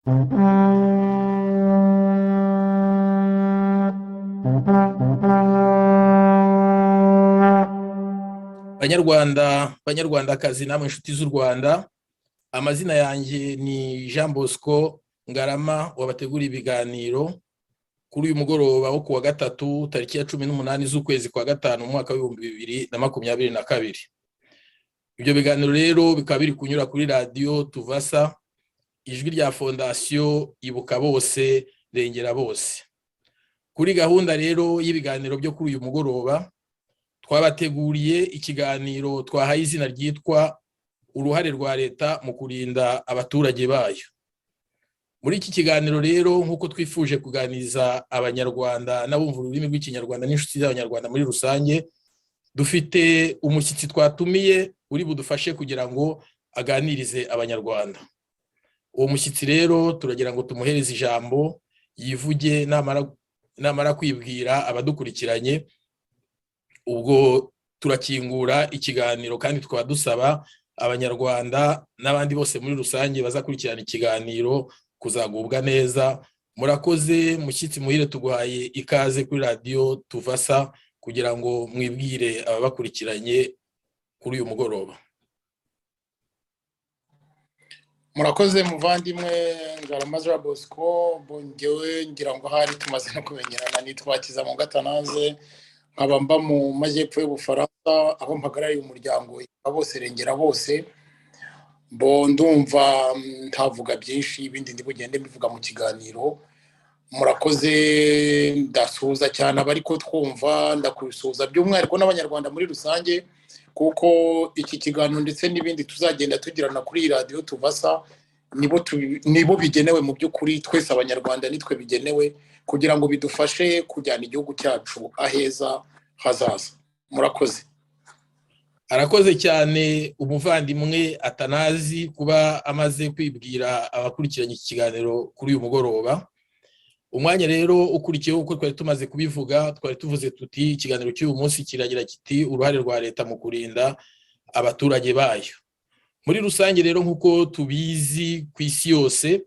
Banyarwanda, Banyarwandakazi, namwe inshuti z'u Rwanda, amazina yanjye ni Jean Bosco Ngarama, wabategura ibiganiro kuri uyu mugoroba wo kuwa gatatu, tariki ya 18 z'ukwezi kwa gatanu, mu mwaka w'2022. Ibyo biganiro rero bikaba biri kunyura kuri Radiyo Tuvasa, ijwi rya Fondasiyo Ibuka Bose Rengera Bose. Kuri gahunda rero y'ibiganiro byo kuri uyu mugoroba, twabateguriye ikiganiro twahaye izina ryitwa "Uruhare rwa Leta mu kurinda abaturage bayo". Muri iki kiganiro rero, nk'uko twifuje kuganiriza Abanyarwanda n'abumva ururimi rw'Ikinyarwanda n'inshuti z'Abanyarwanda muri rusange, dufite umushyitsi twatumiye uri budufashe kugira ngo aganirize Abanyarwanda. Uwo mushyitsi rero turagira ngo tumuhereze ijambo yivuge. Namara kwibwira abadukurikiranye, ubwo turakingura ikiganiro, kandi tukaba dusaba Abanyarwanda n'abandi bose muri rusange bazakurikirana ikiganiro kuzagubwa neza. Murakoze. Mushyitsi muhire, tuguhaye ikaze kuri Radiyo Tuvasa kugira ngo mwibwire ababakurikiranye kuri uyu mugoroba. Murakoze, muvandimwe Ngarama Jean Bosco. Bongewe, ngira ngo ahari tumaze no kumenyerana. Nitwa Hakizamungu Athanase, nkaba mba mu majyepfo y'Ubufaransa, aho mpagarariye umuryango Bose Rengera Bose. Bo ndumva ntavuga byinshi, ibindi ndi bugende mbivuga mu kiganiro. Murakoze. Ndasuhuza cyane abari ko twumva, ndakusuhuza by'umwihariko n'Abanyarwanda muri rusange, kuko iki kiganiro ndetse n'ibindi tuzagenda tugirana kuri iyi Radiyo Tuvasa nibo bigenewe. Mu by'ukuri twese Abanyarwanda nitwe bigenewe, kugira ngo bidufashe kujyana igihugu cyacu aheza hazaza. Murakoze. Arakoze cyane umuvandimwe Atanazi kuba amaze kwibwira abakurikiranye iki kiganiro kuri uyu mugoroba. Umwanya rero ukurikiyeho, uko twari tumaze kubivuga, twari tuvuze tuti ikiganiro cy'uyu munsi kiragira kiti "Uruhare rwa Leta mu kurinda abaturage bayo". Muri rusange rero, nk'uko tubizi ku isi yose,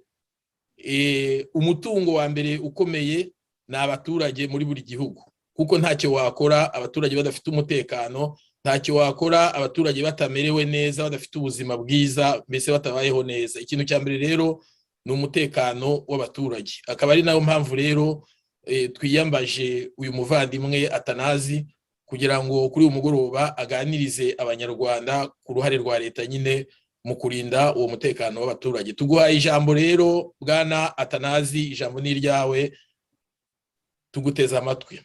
umutungo wa mbere ukomeye ni abaturage muri buri gihugu, kuko ntacyo wakora abaturage badafite umutekano, ntacyo wakora abaturage batamerewe neza, badafite ubuzima bwiza, mbese batabayeho neza. Ikintu cya mbere rero ni umutekano w'abaturage. Akaba ari nayo mpamvu rero twiyambaje uyu muvandimwe Atanazi kugira ngo kuri uyu mugoroba aganirize Abanyarwanda ku ruhare rwa Leta nyine mu kurinda uwo mutekano w'abaturage. Tuguhaye ijambo rero, bwana Atanazi, ijambo ni iryawe, tuguteze amatwi.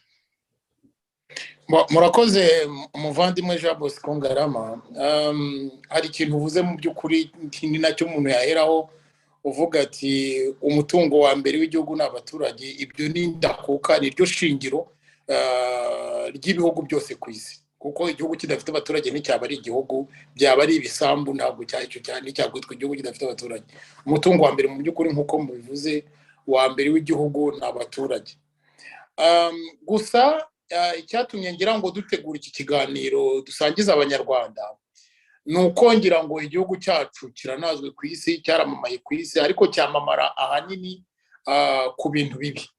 Murakoze, umuvandimwe Jean Bosco Ngarama. Hari ikintu uvuze mu by'ukuri ni nacyo umuntu yaheraho, uvuga ati umutungo wa mbere w'igihugu ni abaturage. Ibyo ni ndakuka, ni ryo shingiro ry'ibihugu byose ku isi, kuko igihugu kidafite abaturage nticyaba ari igihugu, byaba ari ibisambu. Ntabwo icyo cyane cyakwitwa igihugu kidafite abaturage. Umutungo wa mbere mu by'ukuri, nk'uko mubivuze, wa mbere w'igihugu ni abaturage. Gusa icyatumye ngira ngo dutegura iki kiganiro dusangiza Abanyarwanda ni uko ngira ngo igihugu cyacu kiranazwi ku isi, cyaramamaye ku isi, ariko cyamamara ahanini ku bintu bibi.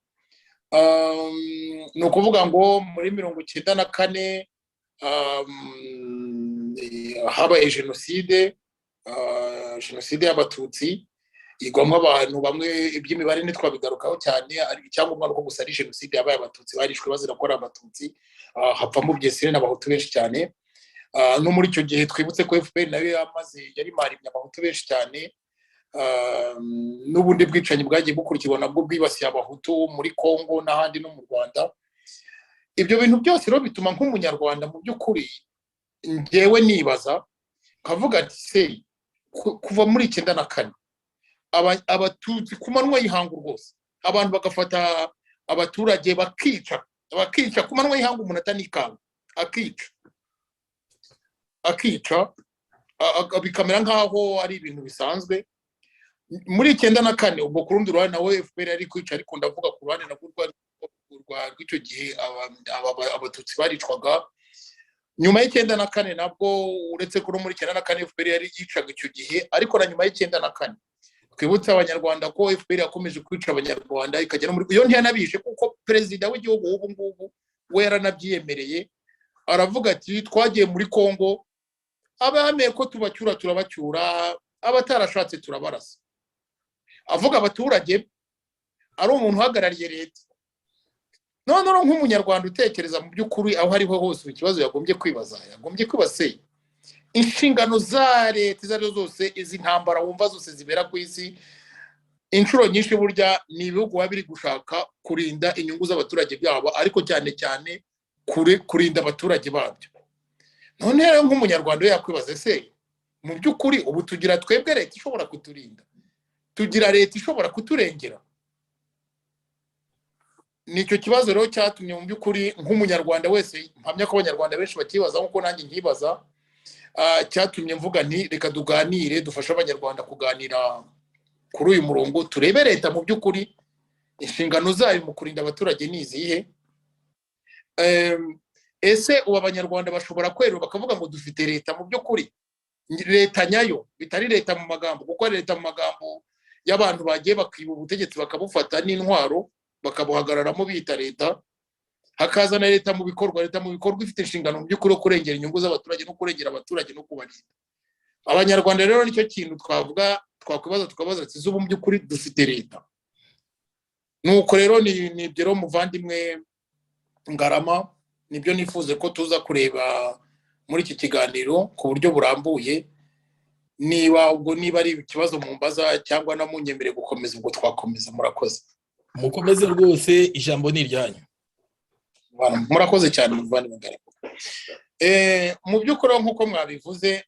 Ni ukuvuga ngo muri 94 habaye jenoside, jenoside y'Abatutsi, igwamo abantu bamwe. Iby'imibare ntitwabigarukaho cyane, icyangombwa ni uko gusa ari jenoside yabaye, Abatutsi barishwe bazira ko ari Abatutsi, hapfamo byesire n'Abahutu benshi cyane. No muri icyo gihe twibutse ko FPR nayo yamaze, yari marimye Abahutu benshi cyane, n'ubundi bwicanyi bwagiye bukurikirwa nabwo bwibasiye Abahutu muri Congo n'ahandi no mu Rwanda. Ibyo bintu byose rero bituma nk'Umunyarwanda mu by'ukuri ngewe nibaza nkavuga ati se kuva muri 94 Abatutsi ku manywa y'ihangu rwose, abantu bagafata abaturage bakica, bakica ku manywa y'ihangu, umuntu atanikanga, akica, akica, bikamera nk'aho ari ibintu bisanzwe muri 94. Ubwo ku rundi ruhande nawe FPR yari kwica, ariko ndavuga ku ruhande nabwo rw'icyo gihe Abatutsi baricwaga. Nyuma y'94 nabwo, uretse ko no muri 94 FPR yari yicaga icyo gihe, ariko na nyuma y'94 Twibutse Abanyarwanda ko FPR yakomeje kwica Abanyarwanda, ikagera muri iyo ntiyanabishe, kuko perezida w'igihugu w'ubu ngubu we yaranabyiyemereye, aravuga ati: "Twagiye muri Congo, abemeye ko tubacyura turabacyura, abatarashatse turabarasa." Avuga abaturage, ari umuntu uhagarariye leta. Noneho nk'Umunyarwanda utekereza mu by'ukuri, aho ariho hose, ikibazo yagombye kwibaza se, inshingano za leta izo arizo zose, izi ntambara wumva zose zibera ku isi, inshuro nyinshi burya ni ibihugu biba biri gushaka kurinda inyungu z'abaturage byabo, ariko cyane cyane kurinda abaturage babyo. None rero nk'Umunyarwanda we yakwibaza se, mu by'ukuri ubu tugira twebwe leta ishobora kuturinda? Tugira leta ishobora kuturengera? Nicyo kibazo rero cyatumye mu by'ukuri nk'Umunyarwanda wese, mpamya ko Abanyarwanda benshi bakibaza nk'uko nanjye nkibaza, cyatumye mvuga nti: "Reka tuganire, dufashe Abanyarwanda kuganira kuri uyu murongo, turebe leta mu by'ukuri inshingano zayo mu kurinda abaturage ni izihe." Ese ubu Abanyarwanda bashobora kwerura bakavuga ngo dufite leta mu by'ukuri, leta nyayo, bitari leta mu magambo? Kuko leta mu magambo y'abantu bagiye bakiba ubutegetsi, bakabufata n'intwaro, bakabuhagararamo bita leta, hakaza na leta mu bikorwa. Leta mu bikorwa ifite inshingano mu by'ukuri yo kurengera inyungu z'abaturage no kurengera abaturage no kubarinda. Abanyarwanda rero nicyo kintu twavuga, twakwibaza, tukabaza ati: "Ubu mu by'ukuri dufite leta?" Nuko rero ni ibyo rero, muvandimwe Ngarama, nibyo nifuze ko tuza kureba muri iki kiganiro ku buryo burambuye. Niba ubwo niba ari ikibazo mumbaza cyangwa namunyemere gukomeza, ubwo twakomeza. Murakoze. Mukomeze rwose, ijambo ni iryanyu. Murakoze cyane, muvandimwe Ngarama. Mu by'ukuri, nk'uko mwabivuze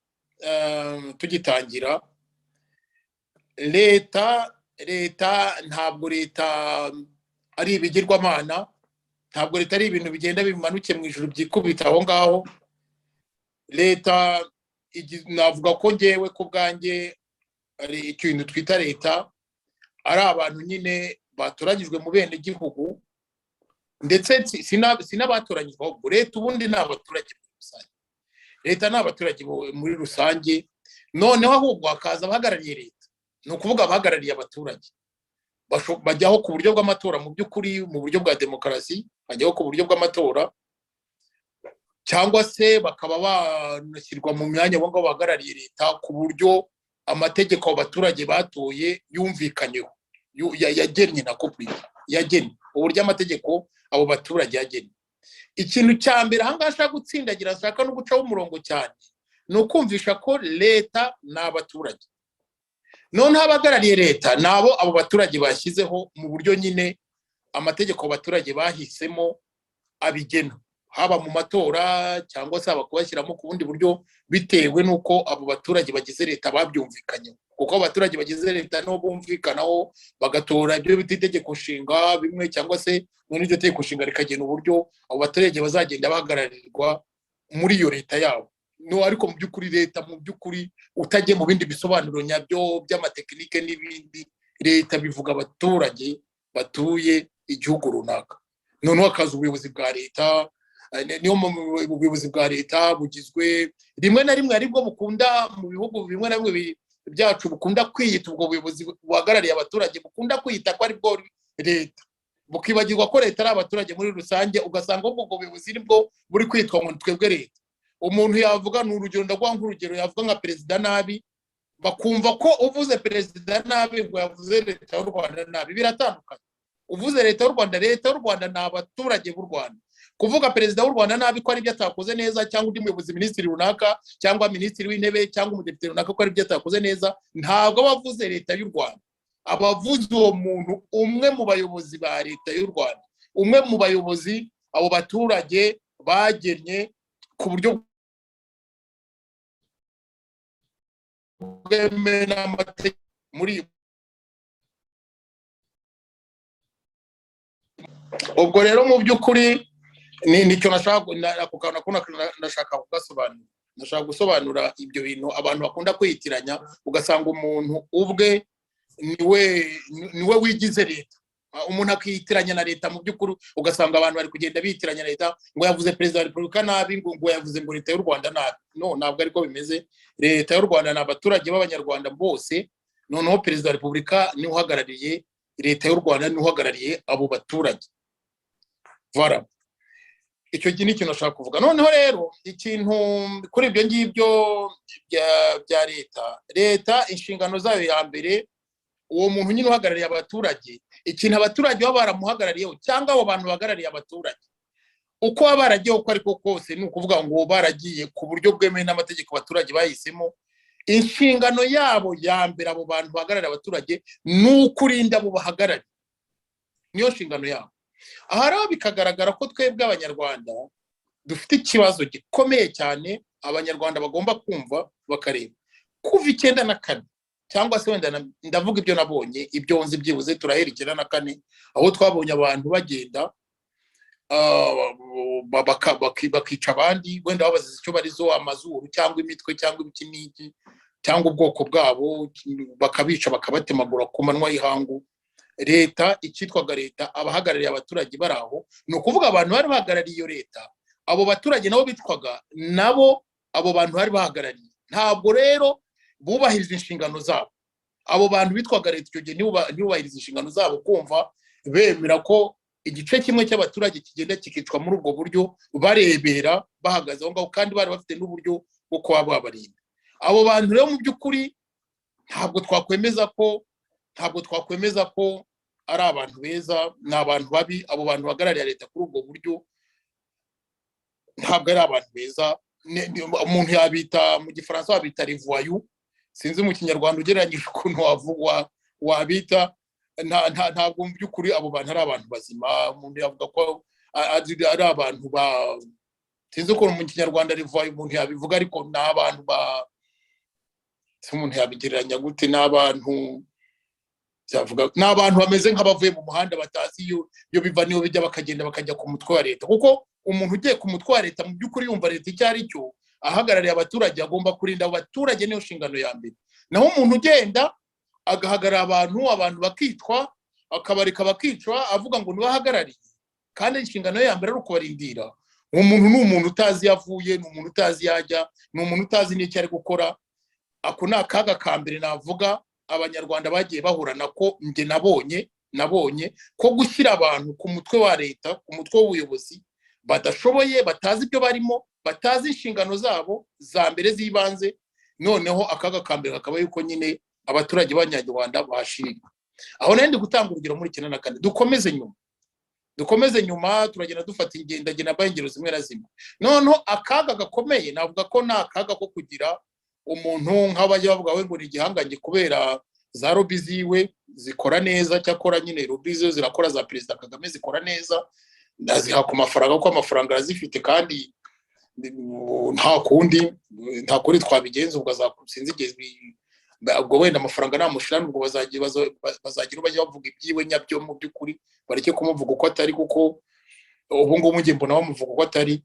tugitangira, leta ntabwo leta ari ibigirwamana, ntabwo leta ari ibintu bigenda bimanuke mu ijuru byikubita aho ngaho. Leta navuga ko ngewe ku bwanjye ari ikintu twita leta, ari abantu nyine batoranyijwe mu bene gihugu, ndetse si n'abatoranyijwe, ahubwo leta ubundi ni abaturage muri rusange. Leta ni abaturage muri rusange. Noneho ahubwo hakaza abahagarariye leta, ni ukuvuga abahagarariye abaturage, bajyaho ku buryo bw'amatora. Mu by'ukuri, mu buryo bwa demokarasi, bajyaho ku buryo bw'amatora, cyangwa se bakaba banashyirwa mu myanya abo ngabo bahagarariye leta ku buryo amategeko abo baturage batoye yumvikanyeho, yagennye, na kopuriti yagennye uburyo amategeko abo baturage yagennye. Ikintu cya mbere ahangaha ashaka gutsindagira, ashaka no gucaho umurongo cyane, ni ukumvisha ko leta ni abaturage. Noneho abahagarariye leta ni abo abo baturage bashyizeho mu buryo nyine amategeko abaturage bahisemo abigena, haba mu matora cyangwa se haba kubashyiramo ku bundi buryo, bitewe n'uko abo baturage bagize leta babyumvikanyeho. Kuko abaturage bagize leta nibo bumvikanaho, bagatora ibyo bita itegeko nshinga bimwe, cyangwa se noneho iryo tegeko nshinga rikagena uburyo abo baturage bazagenda bahagararirwa muri iyo leta yabo. No ariko mu by'ukuri leta, mu by'ukuri utagiye mu bindi bisobanuro nyabyo by'amatekinike n'ibindi, leta bivuga abaturage batuye igihugu runaka. Noneho hakaza ubuyobozi bwa leta. Niyo ubuyobozi bwa leta bugizwe, rimwe na rimwe aribwo bukunda mu bihugu bimwe na bimwe byacu bukunda kwiyita ubwo buyobozi buhagarariye abaturage, bukunda kwiyita ko aribwo leta, bukibagirwa ko leta ari abaturage muri rusange. Ugasanga ubwo buyobozi nibwo buri kwitwa ngo twebwe leta. Umuntu yavuga, ni urugero, ndaguha nk'urugero, yavuga nka perezida nabi, bakumva ko uvuze perezida nabi ngo yavuze leta y'u Rwanda nabi. Biratandukanye. Uvuze leta y'u Rwanda, leta y'u Rwanda ni abaturage b'u Rwanda. Kuvuga perezida w'u Rwanda nabi ko ari ibyo atakoze neza, cyangwa undi muyobozi, minisitiri runaka, cyangwa minisitiri w'intebe, cyangwa umudepite runaka, ko ari ibyo atakoze neza, ntabwo aba avuze leta y'u Rwanda, aba avuze uwo muntu umwe mu bayobozi ba leta y'u Rwanda, umwe mu bayobozi abo baturage bagennye ku buryo bwemewe n'amategeko muri ubwo. Rero mu by'ukuri nicyo nashaka, ako kantu nashaka kugasobanura. Nashaka gusobanura ibyo bintu abantu bakunda kwiyitiranya, ugasanga umuntu ubwe niwe wigize leta, umuntu akiyitiranya na leta. Mu by'ukuri ugasanga abantu bari kugenda biyitiranya leta, ngo yavuze perezida wa repubulika nabi, ngo yavuze ngo leta y'u Rwanda nabi. No, ntabwo ariko bimeze. Leta y'u Rwanda ni abaturage b'Abanyarwanda bose. Noneho Perezida wa Repubulika niwe uhagarariye Leta y'u Rwanda, niwe uhagarariye abo baturage. Voilà, icyo ni ikintu ashaka kuvuga. Noneho rero ikintu kuri ibyo ngibyo bya leta, inshingano zayo ya mbere, uwo muntu nyine uhagarariye abaturage, ikintu abaturage baba baramuhagarariyeho, cyangwa abo bantu bahagarariye abaturage, uko baba baragiye uko ariko kose, ni ukuvuga ngo baragiye ku buryo bwemewe n'amategeko abaturage bahisemo, inshingano yabo ya mbere, abo bantu bahagarariye abaturage, ni ukurinda abo bahagarariye. Niyo nshingano yabo. Aha rero bikagaragara ko twebwe Abanyarwanda dufite ikibazo gikomeye cyane. Abanyarwanda bagomba kumva bakareba kuva 94, cyangwa se wenda ndavuga ibyo nabonye, ibyo nzi byibuze. Turahera 94, aho twabonye abantu bagenda bakica abandi, wenda babaziza icyo barizo, amazuru cyangwa imitwe cyangwa ibiki n'iki cyangwa ubwoko bwabo, bakabica, bakabatemagura ku manywa y'ihangu. Leta, icyitwaga leta, abahagarariye abaturage bari aho, ni ukuvuga abantu bari bahagarariye iyo leta, abo baturage nabo bitwaga nabo abo bantu bari bahagarariye, ntabwo rero bubahiriza inshingano zabo. Abo bantu bitwaga leta icyo gihe ntibubahiriza inshingano zabo, kumva bemera ko igice kimwe cy'abaturage kigenda kikicwa muri ubwo buryo, barebera bahagaze aho ngaho, kandi bari bafite n'uburyo bwo kuba babarinda. Abo bantu rero mu by'ukuri ntabwo twakwemeza ko ari abantu beza, ni abantu babi. Abo bantu bahagarariye leta kuri ubwo buryo ntabwo ari abantu beza. Umuntu yabita, mu Gifaransa wabita les voyous, sinzi mu Kinyarwanda ugereranyije ukuntu wavugwa wabita. Ntabwo mu by'ukuri abo bantu ari abantu bazima. Umuntu yavuga ko ari abantu ba, sinzi ukuntu mu Kinyarwanda les voyous umuntu yabivuga, ariko ni abantu ba, umuntu yabigereranya gute? Ni abantu byavuga, ni abantu bameze nk'abavuye mu muhanda, batazi iyo biva n'iyo bijya, bakagenda bakajya ku mutwe wa leta. Kuko umuntu ugiye ku mutwe wa leta, mu by'ukuri yumva leta icyo ari cyo, ahagarariye abaturage, agomba kurinda abo baturage, niyo nshingano ya mbere. Naho umuntu ugenda agahagarara abantu, abantu bakitwa, akabareka bakicwa, avuga ngo niwe, kandi inshingano ye ya mbere ari ukubarindira, uwo muntu ni umuntu utazi iyo avuye, ni umuntu utazi iyo ajya, ni umuntu utazi n'icyo ari gukora. Ako ni akaga ka mbere navuga Abanyarwanda bagiye bahura nako. Njye nabonye ko gushyira abantu ku mutwe wa leta, ku mutwe w'ubuyobozi, badashoboye, batazi ibyo barimo, batazi inshingano zabo za mbere z'ibanze. Noneho akaga ka mbere kakaba yuko nyine abaturage b'Abanyarwanda bahashirira. Aho nari ndi gutanga urugero muri 94. Dukomeze nyuma, turagenda dufata ingendo, agenda mbaha ingero zimwe na zimwe. Noneho akaga gakomeye navuga ko ni akaga ko kugira umuntu nk'abajya bavuga we ngo ni igihangange kubera za lobby ziwe zikora neza. Cyakora nyine lobby ze zirakora, za Perezida Kagame zikora neza, ndaziha ku mafaranga, kuko amafaranga arazifite, kandi nta kundi twabigenza. Ubwo sinzi igihe ubwo wenda amafaranga namushirana, ubwo bazagira bajya bavuga ibyiwe nyabyo mu by'ukuri, bareke kumuvuga uko atari, kuko ubu ngubu njye mbona bamuvuga uko atari.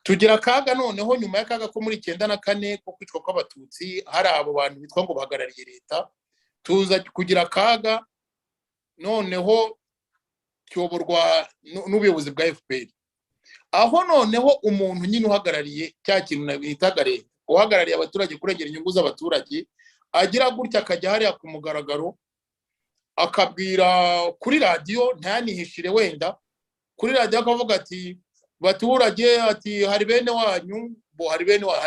Tugira akaga noneho nyuma y'akaga ko muri 94 ko kwicwa kw'Abatutsi, hari abo bantu bitwa ngo bahagarariye leta, tuza kugira akaga noneho kiyoborwa n'ubuyobozi bwa FPR, aho noneho umuntu nyine uhagarariye cya kintu bitaga leta, uhagarariye abaturage, kurengera inyungu z'abaturage, agira gutya akajya hariya ku mugaragaro akabwira kuri radiyo, ntayanihishire, wenda kuri radiyo akavuga ati: "Baturage," ati, "hari bene wanyu bo, hari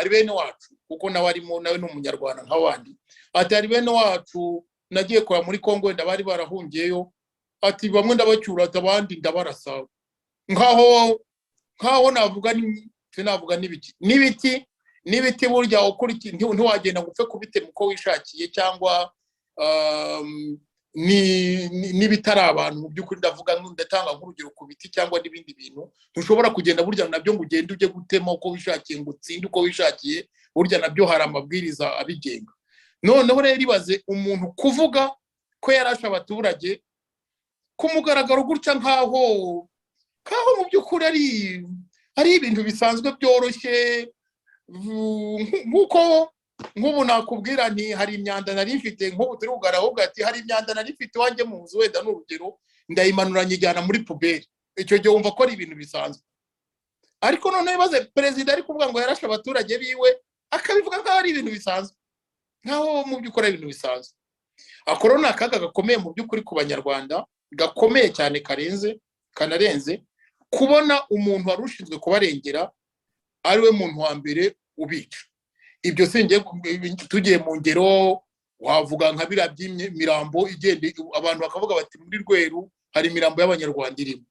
bene wacu," kuko nawe arimo, nawe ni Umunyarwanda nk'abandi. Ati: "Hari bene wacu nagiye kureba muri Kongo, wenda bari barahungiyeyo," ati, "bamwe ndabacyura," ati, "abandi ndabarasa." Nkaho navuga, sinavuga n'ibiki n'ibiti n'ibiti. Burya ukora ntiwagenda ngo upfe kubitema uko wishakiye, cyangwa n'ibitari abantu. Mu by'ukuri ndavuga, ndatanga nk'urugero ku biti cyangwa n'ibindi bintu, ntushobora kugenda burya nabyo ngo ugende ujye gutema uko wishakiye, ngo utsinde uko wishakiye. Burya nabyo hari amabwiriza abigenga. Noneho rero ibaze umuntu kuvuga ko yarashe abaturage ku mugaragaro gutya, nkaho mu by'ukuri ari ibintu bisanzwe byoroshye, nk'uko nk'ubu nakubwira nti hari imyanda nari mfite, nk'ubu turi kugaragara, ahubwo ati hari imyanda nari mfite iwanjye mu nzu, wenda ni urugero, ndayimanura nyijyana muri poubelle. Icyo gihe wumva ko ari ibintu bisanzwe. Ariko noneho ibaze perezida ari kuvuga ngo yarashe abaturage biwe, akabivuga nk'aho ari ibintu bisanzwe, nk'aho mu by'ukuri ari ibintu bisanzwe. Ako rero ni akaga gakomeye mu by'ukuri ku Banyarwanda, gakomeye cyane, karenze, kanarenze kubona umuntu wari ushinzwe kubarengera ari we muntu wa mbere ubica. Ibyo singiye, tugiye mu ngero wavuga nka biriya by'imirambo igenda, abantu bakavuga bati muri Rweru hari imirambo y'Abanyarwanda irimo,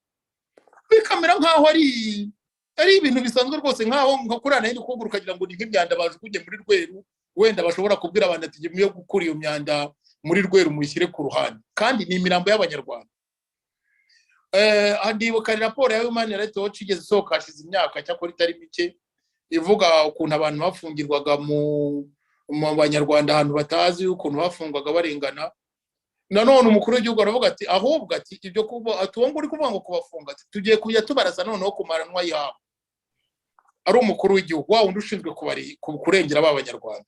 bikamera nk'aho ari ibintu bisanzwe rwose, nk'aho nka kuriya nayo kuguruka ukagira ngo ni nk'imyanda bajugunye muri Rweru. Wenda bashobora kubwira abantu ati yo gukura iyo myanda muri Rweru muyishyire ku ruhande, kandi ni imirambo y'Abanyarwanda. Ndibuka raporo ya Human Rights Watch igeze isohoka hashize imyaka cyakora itari mike, ivuga ukuntu abantu bafungirwaga mu Banyarwanda ahantu batazi, ukuntu bafungwaga barengana. Nanone umukuru w'igihugu aravuga ati ahubwo ati ibyo kuba ati uwo uri kuvuga ngo kubafunga, ati tugiye kujya tubaraza noneho ku maranywa yabo. Ari umukuru w'igihugu wa wundi ushinzwe kurengera ba Banyarwanda.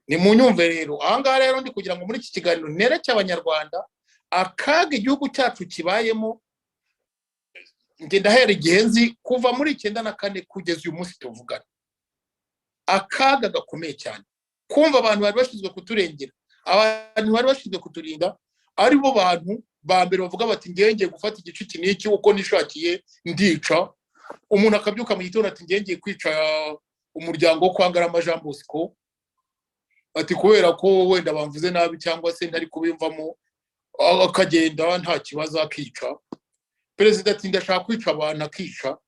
Ni mu nyumve rero, ahangaha rero ndi kugira ngo muri iki kiganiro nereke Abanyarwanda akaga igihugu cyacu kibayemo. Ngenda ahera igihe nzi, kuva muri 94 kugeza uyu munsi tuvugana, akaga gakomeye cyane kumva abantu bari bashinzwe kuturengera, abantu bari bashinzwe kuturinda, ari bo bantu ba mbere bavuga bati ngiye ngiye gufata igice iki n'iki uko nishakiye ndica. Umuntu akabyuka mu gitondo ati ngiye ngiye kwica umuryango wo kwa Ngarama Jean Bosco, ati kubera ko wenda bamvuze nabi cyangwa se ntari kubimvamo, akagenda nta kibazo akica. Perezida ati ndashaka kwica abantu, akica.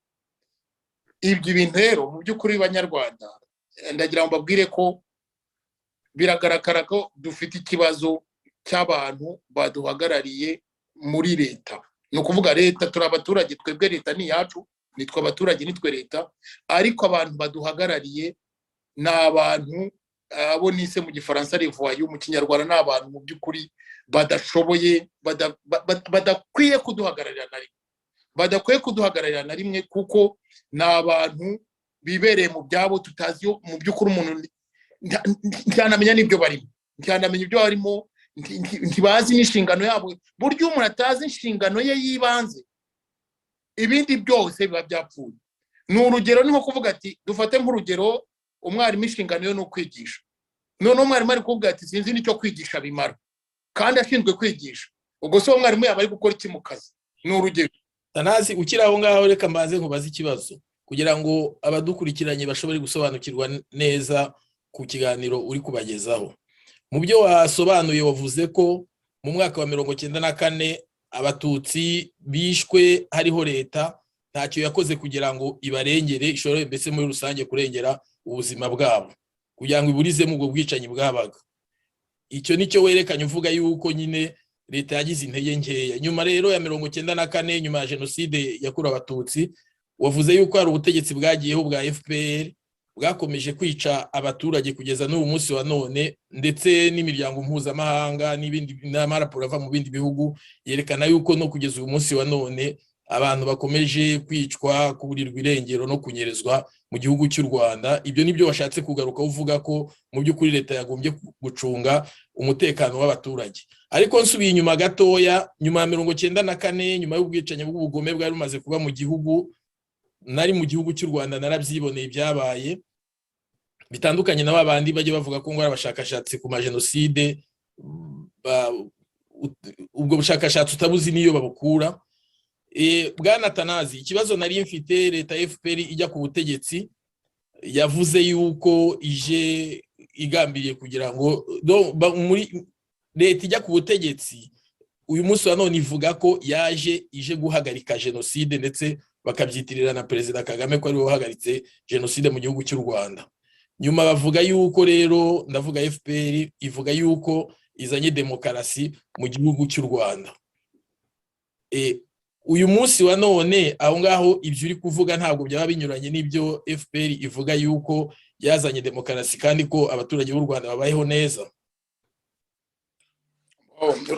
Ibyo bintu rero mu by'ukuri, Banyarwanda, ndagira ngo mbabwire ko biragaragara ko dufite ikibazo cy'abantu baduhagarariye muri leta. Ni ukuvuga leta, turi abaturage twebwe, leta ni iyacu, nitwe abaturage, nitwe leta, ariko abantu baduhagarariye ni abantu abo nise mu Gifaransa les voyous, mu Kinyarwanda ni abantu mu by'ukuri badashoboye, badakwiye kuduhagararira na rimwe, badakwiye kuduhagararira na rimwe, kuko ni abantu bibereye mu byabo tutazi. Mu by'ukuri umuntu ntiyanamenya n'ibyo barimo, ntiyanamenya ibyo barimo, ntibazi n'inshingano yabo. Burya umuntu atazi inshingano ye y'ibanze, ibindi byose biba byapfuye. Ni urugero, ni nko kuvuga ati dufate nk'urugero umwarimu, inshingano ye ni ukwigisha. Noneho umwarimu ari kuvuga ati sinzi n'icyo kwigisha bimara, kandi ashinzwe kwigisha. Ubwo se uwo mwarimu yaba ari gukora iki mu kazi? Ni urugero. Tanazi, ukiri aho ngaho, reka mbanze nkubaze ikibazo kugira ngo abadukurikiranye bashobore gusobanukirwa neza ku kiganiro uri kubagezaho. Mu byo wasobanuye, wavuze ko mu mwaka wa 94 Abatutsi bishwe hariho leta, ntacyo yakoze kugira ngo ibarengere, ishobore mbese muri rusange kurengera ubuzima bwabo, kugira ngo iburizemo ubwo bwicanyi bwabaga. Icyo nicyo werekanye uvuga yuko nyine leta yagize intege nkeya. Nyuma rero ya 94, nyuma ya Jenoside yakorewe Abatutsi, wavuze yuko hari ubutegetsi bwagiyeho bwa FPR bwakomeje kwica abaturage kugeza n'ubu munsi wa none, ndetse n'imiryango mpuzamahanga n'ibindi n'amaraporo ava mu bindi bihugu yerekana yuko no kugeza uyu munsi wa none abantu bakomeje kwicwa, kuburirwa irengero no kunyerezwa mu gihugu cy'u Rwanda. Ibyo nibyo washatse kugaruka uvuga ko mu by'ukuri leta yagombye gucunga umutekano w'abaturage. Ariko nsubiye inyuma gatoya, nyuma ya 94, nyuma y'ubwicanyi bw'ubugome bwari bumaze kuba mu gihugu, nari mu gihugu cy'u Rwanda, narabyiboneye ibyabaye, bitandukanye na babandi bajya bavuga ko ngo ari abashakashatsi ku majenoside, ubwo bushakashatsi utabuzi n'iyo babukura. Bwana Tanazi, ikibazo nari mfite, leta ya FPR ijya ku butegetsi yavuze yuko ije igambiriye kugira ngo muri leta ijya ku butegetsi uyu munsi wa none ivuga ko yaje ije guhagarika jenoside, ndetse bakabyitirira na Perezida Kagame ko ariwe wahagaritse jenoside mu gihugu cy'u Rwanda. Nyuma bavuga yuko rero, ndavuga FPR, ivuga yuko izanye demokarasi mu gihugu cy'u Rwanda. Uyu munsi wa none, aho ngaho ibyo uri kuvuga ntabwo byaba binyuranye n'ibyo FPR ivuga yuko yazanye demokarasi kandi ko abaturage b'u Rwanda babayeho neza?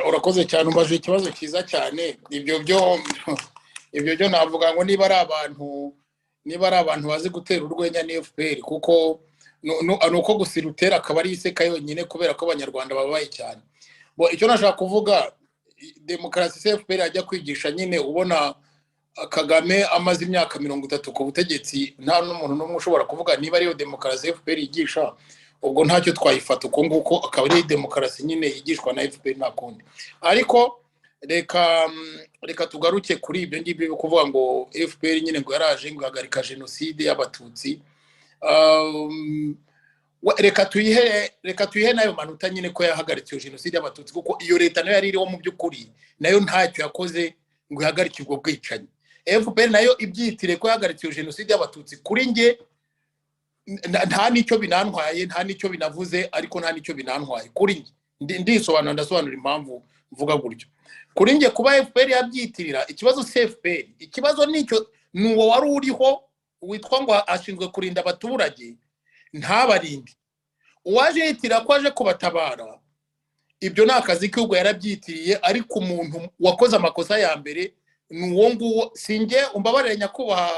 Urakoze cyane, umbaje ikibazo cyiza cyane. Ibyo byo navuga ngo niba ari abantu bazi gutera urwenya ni FPR, kuko ni uko gusa irutera akaba ari iseka yonyine, kubera ko Abanyarwanda babaye cyane. Icyo nashaka kuvuga, demokarasi se FPR ajya kwigisha nyine, ubona Kagame amaze imyaka 30 ku butegetsi, nta n'umuntu n'umwe ushobora kuvuga niba ariyo demokarasi FPR yigisha. Ubwo ntacyo twayifata uko nguko, akaba ari demokarasi nyine yigishwa na FPR, nta kundi. Ariko reka tugaruke kuri ibyo ngibyo byo kuvuga ngo FPR nyine ngo yaraje ngo ihagarika jenoside y'Abatutsi. Reka tuyihe n'ayo manota nyine ko yahagaritse iyo jenoside y'Abatutsi, kuko iyo leta nayo yari iriho mu by'ukuri nayo ntacyo yakoze ngo ihagarike ubwo bwicanyi. FPR nayo ibyitire ko yahagaritse iyo jenoside y'Abatutsi, kuri njye nta n'icyo binantwaye, nta n'icyo binavuze, ariko nta n'icyo binantwaye kuri njye. Ndisobanura, ndasobanura impamvu mvuga gutyo. Kuri njye, kuba FPR yabyitirira, ikibazo si FPR, ikibazo nicyo ni uwo wari uriho witwa ngo ashinzwe kurinda abaturage ntabarinde. Uwaje yitirira ko aje kubatabara, ibyo ni akazi k'ubwo yarabyitiriye. Ariko umuntu wakoze amakosa ya mbere ni uwo nguwo. Sinjye, umbabarire nyakubahwa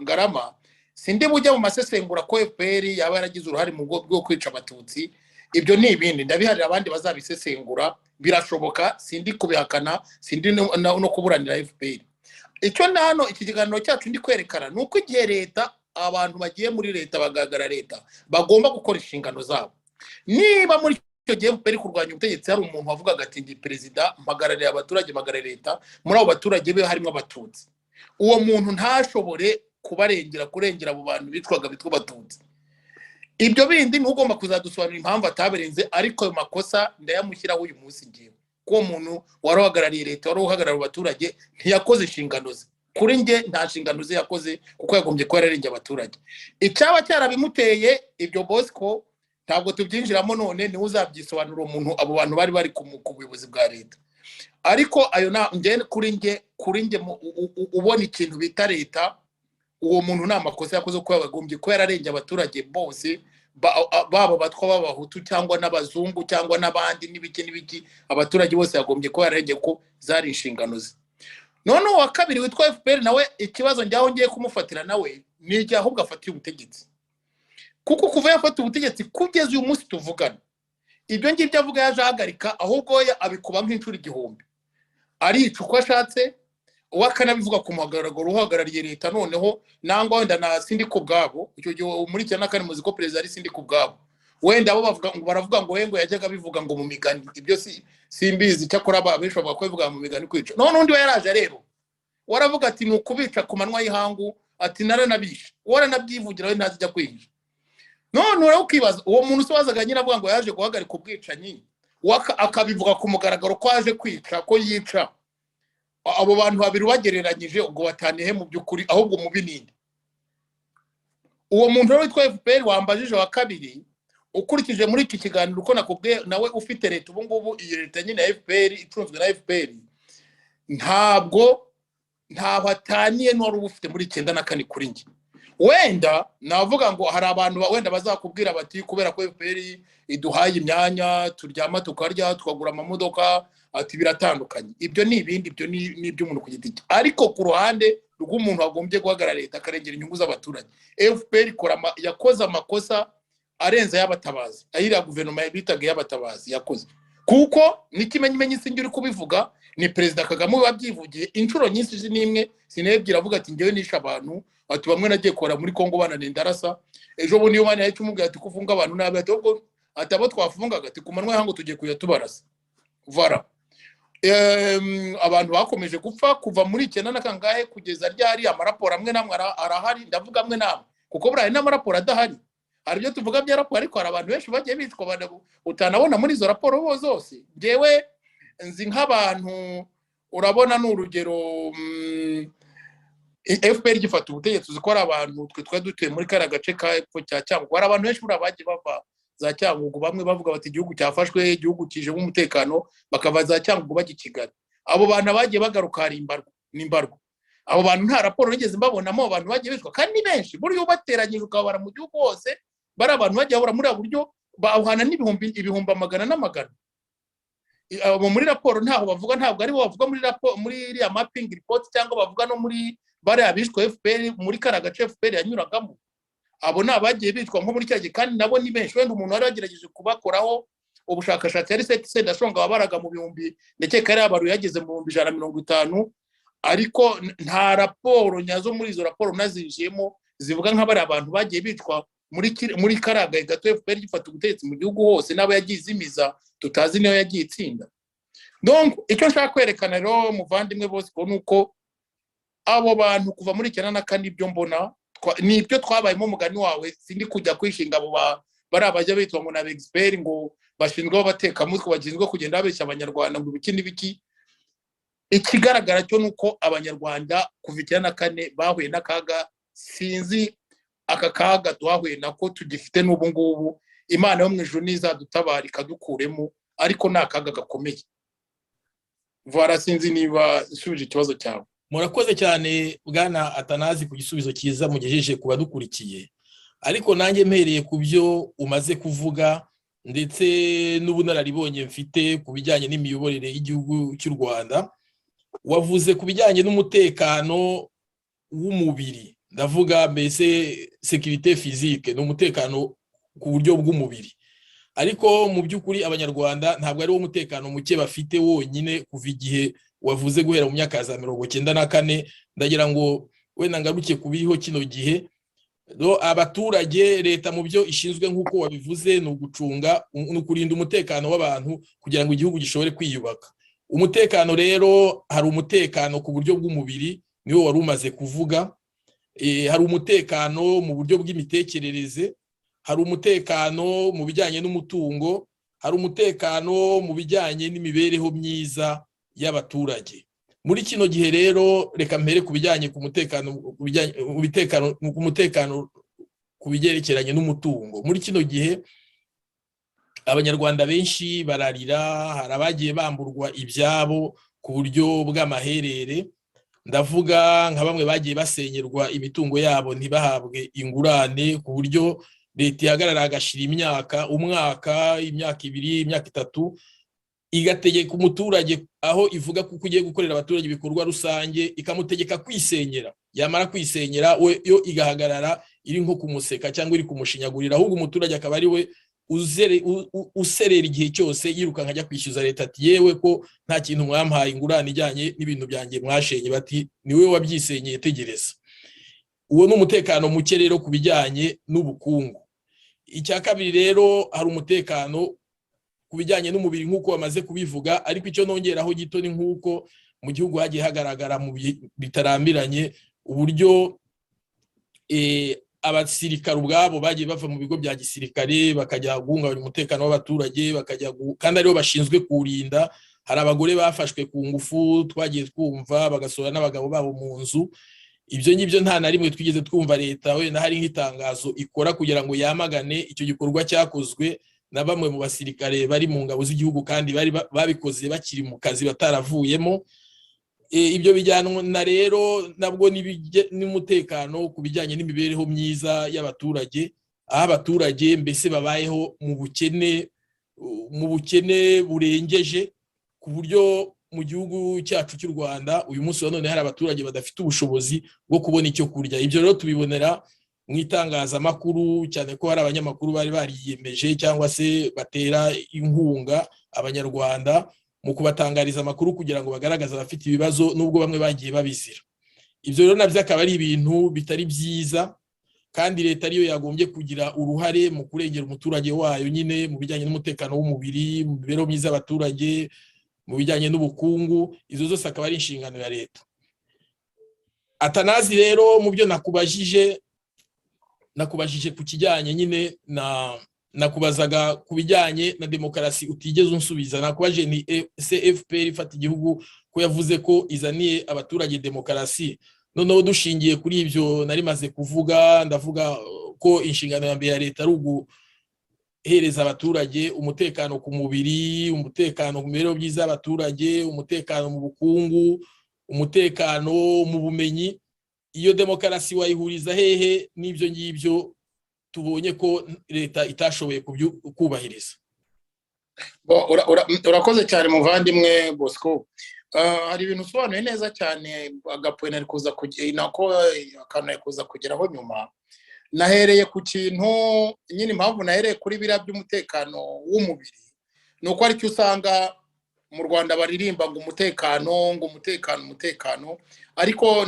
Ngarama, sindi bujya mu masesengura ko FPR yaba yaragize uruhare mu bwo kwica Abatutsi. Ibyo ni ibindi, ndabiharira abandi bazabisesengura. Birashoboka, sindi kubihakana, sindi no kuburanira FPR. Icyo na hano iki kiganiro cyacu ndi kwerekana ni uko igihe leta, abantu bagiye muri leta, bagaragara leta, bagomba gukora inshingano zabo. Niba muri icyo gihe FPR kurwanya ubutegetsi hari umuntu wavugaga ati: "Ndi perezida, mpagarariye abaturage, mpagarariye leta", muri abo baturage be harimo Abatutsi, uwo muntu ntashobore kubarengera, kurengera abo bantu bitwaga bitwa Abatutsi, ibyo bindi ni ugomba kuzadusobanurira impamvu atabirenze. Ariko ayo makosa ndayamushyiraho uyu munsi ngewe, ko uwo muntu wari uhagarariye leta, wari uhagarariye abaturage, ntiyakoze inshingano ze. Kuri njye nta nshingano ze yakoze, kuko yagombye kuba yararengeye abaturage. Icyaba cyarabimuteye, ibyo Bosco ntabwo tubyinjiramo none, niwe uzabyisobanura umuntu, abo bantu bari bari ku buyobozi bwa leta. Ariko ayo na njye, kuri njye ubona ikintu bita leta, uwo muntu nta makosa yakoze, kuko yagombye kuba yararengeye abaturage bose, baba Abatwa, b'Abahutu cyangwa n'Abazungu cyangwa n'abandi n'ibiki n'ibiki. Abaturage bose yagombye kuba yararengeye, ko zari inshingano ze. None uwa kabiri witwa FPR nawe, ikibazo njyaho ngiye kumufatira nawe ni igihe ahubwo afatiye ubutegetsi, kuko kuva yafata ubutegetsi kugeza uyu munsi tuvugana, ibyo ngibyo avuga yaje ahagarika, ahubwo we abikuba nk'inshuro 1000. Arica uko ashatse, uwe akanabivuga ku mugaragaro, uhagarariye leta. Noneho nangwa wenda na Sindikubwabo, icyo gihe muri 94 muzi ko perezida ari Sindikubwabo, wenda abo bavuga ngo baravuga ngo we ngo yajyaga abivuga ngo mu migani, ibyo si simbizi. Cyakora abenshi bavuga ko bivuga mu migani kwica. None undi we yaraje rero waravuga ati: "Ni ukubica ku manywa y'ihangu", ati: "Naranabishe", waranabyivugira we ntazijya kwihisha. None uraho ukibaza, uwo muntu se wazaga nyine avuga ngo yaje guhagarika ubwicanyi, akabivuga ku mugaragaro ko aje kwica, ko yica, abo bantu babiri ubagereranyije, ubwo bataniye mu by'ukuri? Ahubwo mubi ninde? Uwo muntu rero witwa FPR wambajije wa kabiri, ukurikije muri iki kiganiro uko nakubwiye, nawe ufite leta ubu ngubu, iyi leta nyine ya FPR icunzwe na FPR, ntabwo ntaho ataniye n'uwari uba ufite muri 94. Kuri njye wenda navuga ngo hari abantu wenda bazakubwira bati: "Kubera ko FPR iduhaye imyanya, turyama tukarya, tukagura amamodoka", ati biratandukanye. Ibyo ni ibindi, ibyo ni iby'umuntu ku giti cye. Ariko ku ruhande rw'umuntu wagombye guhagarara leta, akarengera inyungu z'abaturage, FPR yakoze amakosa arenze ay'Abatabazi, ayiriya guverinoma bitaga iy'Abatabazi yakoze, kuko n'ikimenyimenyi sinjye uri kubivuga, ni Perezida Kagame wabyivugiye inshuro nyinshi, si n'imwe sinebye, avuga ati: "Njyewe nishe abantu", ati: "Bamwe nagiye kora muri Kongo bananenda arasa." Ejo bundi iyo bana yahita umubwira ati: "Kufunga abantu nabi", ati: "Ahubwo", ati: "Abo twafungaga", ati: "Ku manywa y'ihangu tugiye kujya tubarasa." Vara abantu bakomeje gupfa kuva muri icyenda na kangahe kugeza ryari. Amaraporo amwe n'amwe arahari, ndavuga amwe n'amwe kuko buriya hari n'amaraporo adahari. Hari ibyo tuvuga bya raporo, ariko hari abantu benshi bagiye bicwa utanabona muri izo raporo bo zose. Njyewe nzi nk'abantu, urabona ni urugero, FPR gifata ubutegetsi, uzi ko hari abantu, twe twari dutuye muri kariya gace ka epfo cya Cyangugu, hari abantu benshi buriya bagiye bava za Cyangugu, bamwe bavuga bati: "Igihugu cyafashwe, igihugu kijemo umutekano", bakava za Cyangugu bajya i Kigali. Abo bantu bagiye bagaruka hari imbarwa n'imbarwa. Abo bantu nta raporo nigeze mbabonamo, abantu bagiye bicwa kandi ni benshi. Buriya ubateranyije ukabara mu gihugu hose, bari abantu bagiye bahura muri ubu buryo bahana n'ibihumbi, ibihumbi amagana n'amagana. Abo muri raporo ntaho bavuga, ntabwo aribo bavuga muri raporo, muri iriya mapping report, cyangwa bavuga no muri bariya bishwe FPR muri kariya gace FPR yanyuragamo. Abo ni abagiye bicwa nko muri cya gihe, kandi nabo ni benshi. Wenda umuntu wari wagerageje kubakoraho ubushakashatsi yari Seth Sendashonga, wabaraga mu bihumbi, ndakeka yari yabaruye yageze mu 150,000. Ariko nta raporo nyazo muri izo raporo nazinjiyemo zivuga nka bariya abantu bagiye bicwa. Muri kariya gahe gato FPR gifata ubutegetsi mu gihugu hose, n'abo yagiye izimiza tutazi niyo yagiye itsinda. Donc icyo nshaka kwerekana rero, muvandimwe Bosco, ni uko abo bantu kuva muri 94, ibyo mbona ni ibyo twabayemo. Umugani wawe, sindi kujya kwishinga abo bari abajya bitwa ngo ni aba ngo bashinzwe abatekamutwe, bashinzwe kugenda babeshya Abanyarwanda ngo ibiki n'ibiki. Ikigaragara cyo ni uko Abanyarwanda kuva 94 bahuye n'akaga. Sinzi aka kaga twahuye nako tugifite n'ubu ngubu. Imana yo mu ijuru nizadutabara ikadukuremo, ariko ni akaga gakomeye. Voilà, sinzi niba nsubije ikibazo cyawe. Murakoze cyane, bwana Atanazi, ku gisubizo cyiza mugejeje ku badukurikiye. Ariko nanjye mpereye ku byo umaze kuvuga ndetse n'ubunararibonye mfite ku bijyanye n'imiyoborere y'igihugu cy'u Rwanda, wavuze ku bijyanye n'umutekano w'umubiri, ndavuga mbese sécurité physique, ni umutekano ku buryo bw'umubiri. Ariko mu by'ukuri Abanyarwanda ntabwo ari wo mutekano muke bafite wonyine kuva igihe wavuze, guhera mu myaka ya za 94. Ndagira ngo wenda ngaruke ku biriho kino gihe. Abaturage, leta mu byo ishinzwe nk'uko wabivuze ni ugucunga, ni ukurinda umutekano w'abantu kugira ngo igihugu gishobore kwiyubaka. Umutekano rero, hari umutekano ku buryo bw'umubiri, niwo wari umaze kuvuga, hari umutekano mu buryo bw'imitekerereze, hari umutekano mu bijyanye n'umutungo, hari umutekano mu bijyanye n'imibereho myiza y'abaturage. Muri kino gihe rero, reka mpere ku bijyanye ku mutekano, ku mutekano ku bigerekeranye n'umutungo. Muri kino gihe Abanyarwanda benshi bararira, hari abagiye bamburwa ibyabo ku buryo bw'amaherere. Ndavuga nka bamwe bagiye basenyerwa imitungo yabo ntibahabwe ingurane, ku buryo leta ihagarara hagashyira imyaka, umwaka, imyaka 2, imyaka 3, igategeka umuturage aho ivuga ko ugiye gukorera abaturage ibikorwa rusange, ikamutegeka kwisenyera. Yamara kwisenyera, we yo igahagarara iri nko kumuseka cyangwa iri kumushinyagurira, ahubwo umuturage akaba ari we userera igihe cyose, yirukanka ajya kwishyuza leta, ati: "Yewe, ko nta kintu mwampaye ingurane ijyanye n'ibintu byanjye mwashenye?" Bati: "Ni wowe wabyisenyeye, tegereza." Uwo ni umutekano muke rero ku bijyanye n'ubukungu. Icya kabiri rero, hari umutekano ku bijyanye n'umubiri nk'uko bamaze kubivuga, ariko icyo nongeraho gito ni nk'uko mu gihugu hagiye hagaragara mu bihe bitarambiranye uburyo abasirikare ubwabo bagiye bava mu bigo bya gisirikare bakajya guhungabanya umutekano w'abaturage, bakajya kandi aribo bashinzwe kuwurinda. Hari abagore bafashwe ku ngufu twagiye twumva, bagasohora n'abagabo babo mu nzu. Ibyo ngibyo nta na rimwe twigeze twumva leta wenda hari nk'itangazo ikora kugira ngo yamagane icyo gikorwa cyakozwe na bamwe mu basirikare bari mu ngabo z'igihugu, kandi bari babikoze bakiri mu kazi, bataravuyemo. Ibyo bijyana rero nabwo n'umutekano ku bijyanye n'imibereho myiza y'abaturage, aho abaturage mbese babayeho mu bukene, mu bukene burengeje, ku buryo mu gihugu cyacu cy'u Rwanda uyu munsi wa none hari abaturage badafite ubushobozi bwo kubona icyo kurya. Ibyo rero tubibonera mu itangazamakuru, cyane ko hari abanyamakuru bari bariyemeje cyangwa se batera inkunga Abanyarwanda mu kubatangariza amakuru kugira ngo bagaragaze abafite ibibazo, nubwo bamwe bagiye babizira. Ibyo rero nabyo akaba ari ibintu bitari byiza, kandi leta ariyo yagombye kugira uruhare mu kurengera umuturage wayo nyine, mu bijyanye n'umutekano w'umubiri, mu mibereho myiza y'abaturage, mu bijyanye n'ubukungu. Izo zose akaba ari inshingano ya leta. Atanazi, rero mu byo nakubajije, nakubajije ku kijyanye nyine na, nakubazaga ku bijyanye na demokarasi utigeze unsubiza. Nakubajije ni ese FPR ifata igihugu, ko yavuze ko izaniye abaturage demokarasi, noneho dushingiye kuri ibyo nari maze kuvuga, ndavuga ko inshingano ya mbere ya leta ari uguhereza abaturage umutekano ku mubiri, umutekano ku mibereho myiza y'abaturage, umutekano mu bukungu, umutekano mu bumenyi, iyo demokarasi wayihuriza hehe n'ibyo ngibyo tubonye ko leta itashoboye kubahiriza? Urakoze cyane, muvandimwe Bosco. Hari ibintu usobanuye neza cyane, agapoint nari kuza nako akantu nari kuza kugeraho nyuma. Nahereye ku kintu nyine, impamvu nahereye kuri biriya by'umutekano w'umubiri ni uko aricyo usanga mu Rwanda baririmba ngo umutekano, ngo umutekano, umutekano, ariko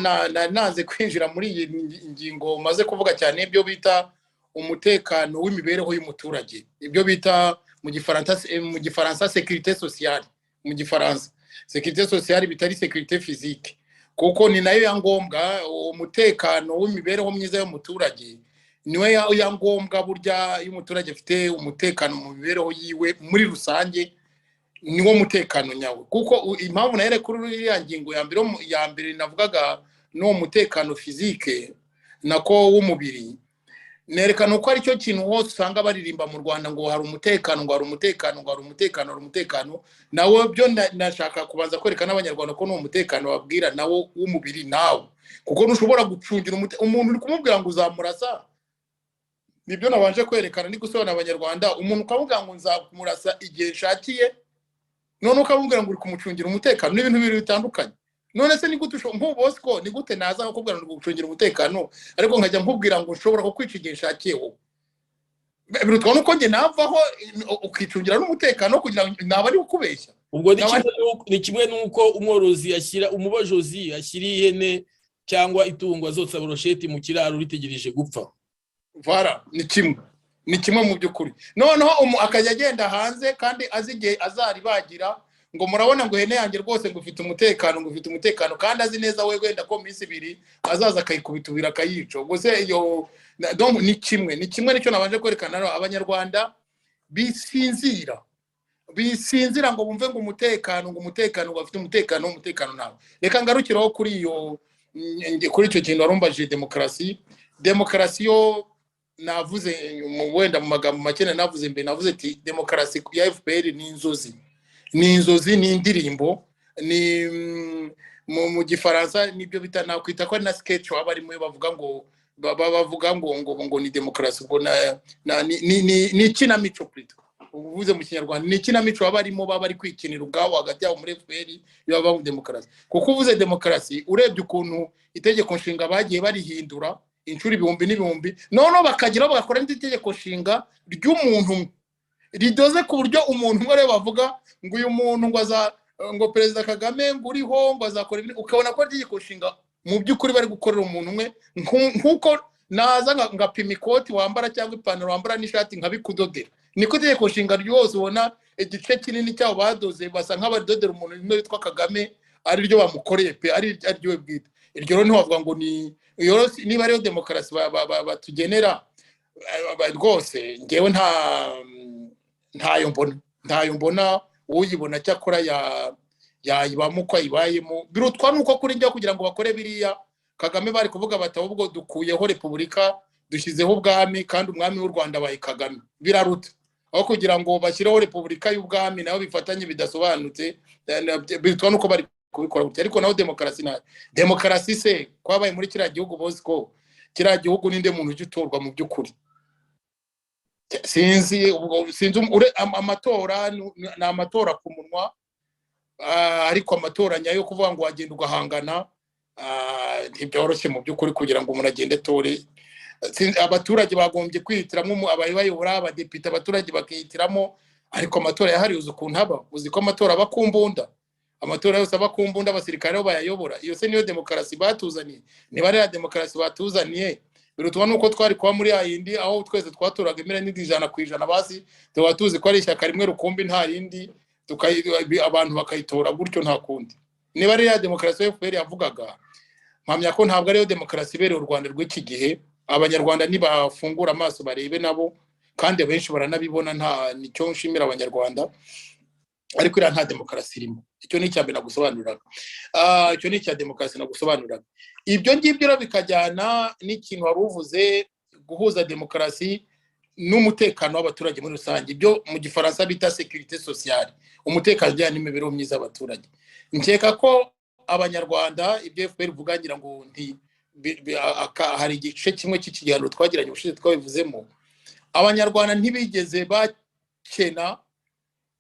nanze kwinjira muri iyi ngingo maze kuvuga cyane, ibyo bita Umutekano w'imibereho y'umuturage, ibyo bita mu Gifaransa sécurité sociale, mu Gifaransa sécurité sociale, bitari sécurité physique, kuko ni nayo ya ngombwa. Umutekano w'imibereho myiza y'umuturage niwe ya ngombwa. Burya iyo umuturage afite umutekano mu mibereho yiwe muri rusange, niwo mutekano nyawe. Kuko impamvu nahere kuri iriya ngingo ya mbere, ya mbere navugaga n'uwo mutekano physique, nako w'umubiri, nerekana uko aricyo kintu hose usanga baririmba mu Rwanda ngo hari umutekano, ngo hari umutekano, ngo hari umutekano, hari umutekano. Nawe byo nashaka kubanza kwereka n'Abanyarwanda ko n'uwo mutekano babwira nawo w'umubiri nawe, kuko ntushobora gucungira umuntu uri kumubwira ngo uzamurasa. Nibyo nabanje kwerekana, ni gusobanurira Abanyarwanda. Umuntu ukamubwira ngo nzamurasa igihe nshakiye, none ukamubwira ngo uri kumucungira umutekano, ni ibintu bibiri bitandukanye. None se ni gute nk'ubu Bosco, ni gute naza nkakubwira ngo gucungira umutekano, ariko nkajya nkubwira ngo nshobora kukwica igihe nshakiye? Wowe birutwa nuko njye navaho ukicungira n'umutekano, kugira ngo naba ari kukubeshya. Ubwo ni kimwe n'uko umworozi ashyira, umubojozi ashyira ihene cyangwa itungo azotsa brochette mu kiraro ritegereje gupfa. Voilà, ni kimwe mu by'ukuri. Noneho akajya agenda hanze kandi azi igihe azaribagira, ngo murabona ngo ihene yanjye rwose ngo ufite umutekano, ngo ufite umutekano, kandi azi neza we wenda ko mu minsi 2 azaza akayikubita ubiri akayica. Ubwo se iyo donc ni kimwe nicyo nabanje kwerekana rero. Abanyarwanda bisinzira ngo bumve ngo umutekano, ngo umutekano, ngo bafite umutekano, umutekano nawe. Reka ngarukiraho kuri iyo kuri icyo kintu warumbajije. Demokarasi yo navuze wenda mu magambo make navuze mbere, navuze ati demokarasi ya FPR ni inzozi, ni inzozi, ni indirimbo, ni mu Gifaransa nibyo bita, nakwita ko ari na sketch waba arimo bavuga ngo bavuga ngo ni demokarasi. Ubwo ni ikinamico plutôt, uvuze mu Kinyarwanda ni ikinamico baba barimo, baba bari kwikinira ubwabo hagati yabo muri FPR iyo baba demokarasi. Kuko uvuze demokarasi, urebye ukuntu itegeko nshinga bagiye barihindura inshuro ibihumbi n'ibihumbi, noneho bakageraho bagakora n'indi tegeko nshinga ry'umuntu umwe ridoze ku buryo umuntu umwe ariwe bavuga ngo uyu muntu ngo aza, ngo Perezida Kagame ngo uriho ngo azakora ibi, ukabona ko itegeko nshinga mu by'ukuri bari gukorera umuntu umwe. Nk'uko naza ngapima ikoti wambara cyangwa ipantaro wambara n'ishati nkabikudodera, niko itegeko nshinga ryose ubona igice kinini cyabo badoze basa nk'abadodera umuntu umwe witwa Kagame, ari ryo bamukoreye pe, ari ryo we bwite. Iryo rero ntiwavuga ngo ni iyo rero niba ariyo demokarasi batugenera rwose, ngewe ntayo mbona, ntayo mbona. Uyibona cyakora yayibamo uko ayibayemo. Birutwa nuko kuri njya kugira ngo bakore biriya Kagame, bari kuvuga bati ahubwo dukuyeho repubulika, dushyizeho ubwami, kandi umwami w'u Rwanda abaye Kagame. Biraruta aho kugira ngo bashyireho repubulika y'ubwami nayo bifatanye bidasobanutse. Birutwa nuko bari kubikora gutya. Ariko naho demokarasi nayo, demokarasi se kwabaye muri kiriya gihugu, bozi ko kiriya gihugu ninde muntu ujya utorwa mu by'ukuri? Sinzi, ubwo sinzi amatora ni amatora ku munwa, ariko amatora nyayo kuvuga ngo wagenda ugahangana, ntibyoroshye mu by'ukuri kugira ngo umuntu agende atore. Abaturage bagombye kwihitiramo ababayobora, abadepite, abaturage bakihitiramo. Ariko amatora yahariwe, uzi ukuntu aba, uzi ko amatora aba ku mbunda, amatora yose aba ku mbunda, abasirikare bo bayayobora. Iyo se niyo demokarasi batuzaniye? Niba ari ya demokarasi batuzaniye, birutwa nuko twari kuba muri ya yindi aho twese twatoraga imirenge 100%, basi tuba tuzi ko ari ishyaka rimwe rukumbi, nta rindi, abantu bakayitora gutyo, nta kundi. Niba ari ya demokarasi ya FPR yavugaga, mpamya ko ntabwo ariyo demokarasi ibereye u Rwanda rw'iki gihe. Abanyarwanda nibafungura amaso barebe nabo, kandi abenshi baranabibona, nta nicyo nshimira Abanyarwanda, ariko iriya nta demokarasi irimo. Icyo ni icya mbere nagusobanuriraga. Icyo ni icya demokarasi nagusobanuriraga. Ibyo ngibyo rero bikajyana n'ikintu wari uvuze, guhuza demokarasi n'umutekano w'abaturage muri rusange, ibyo mu Gifaransa bita sécurité sociale, umutekano ujyanye n'imibereho myiza y'abaturage. Nkeka ko Abanyarwanda, ibyo FPR ivuga, ngira ngo nti hari igice kimwe cy'ikiganiro twagiranye ubushize twabivuzemo. Abanyarwanda ntibigeze bakena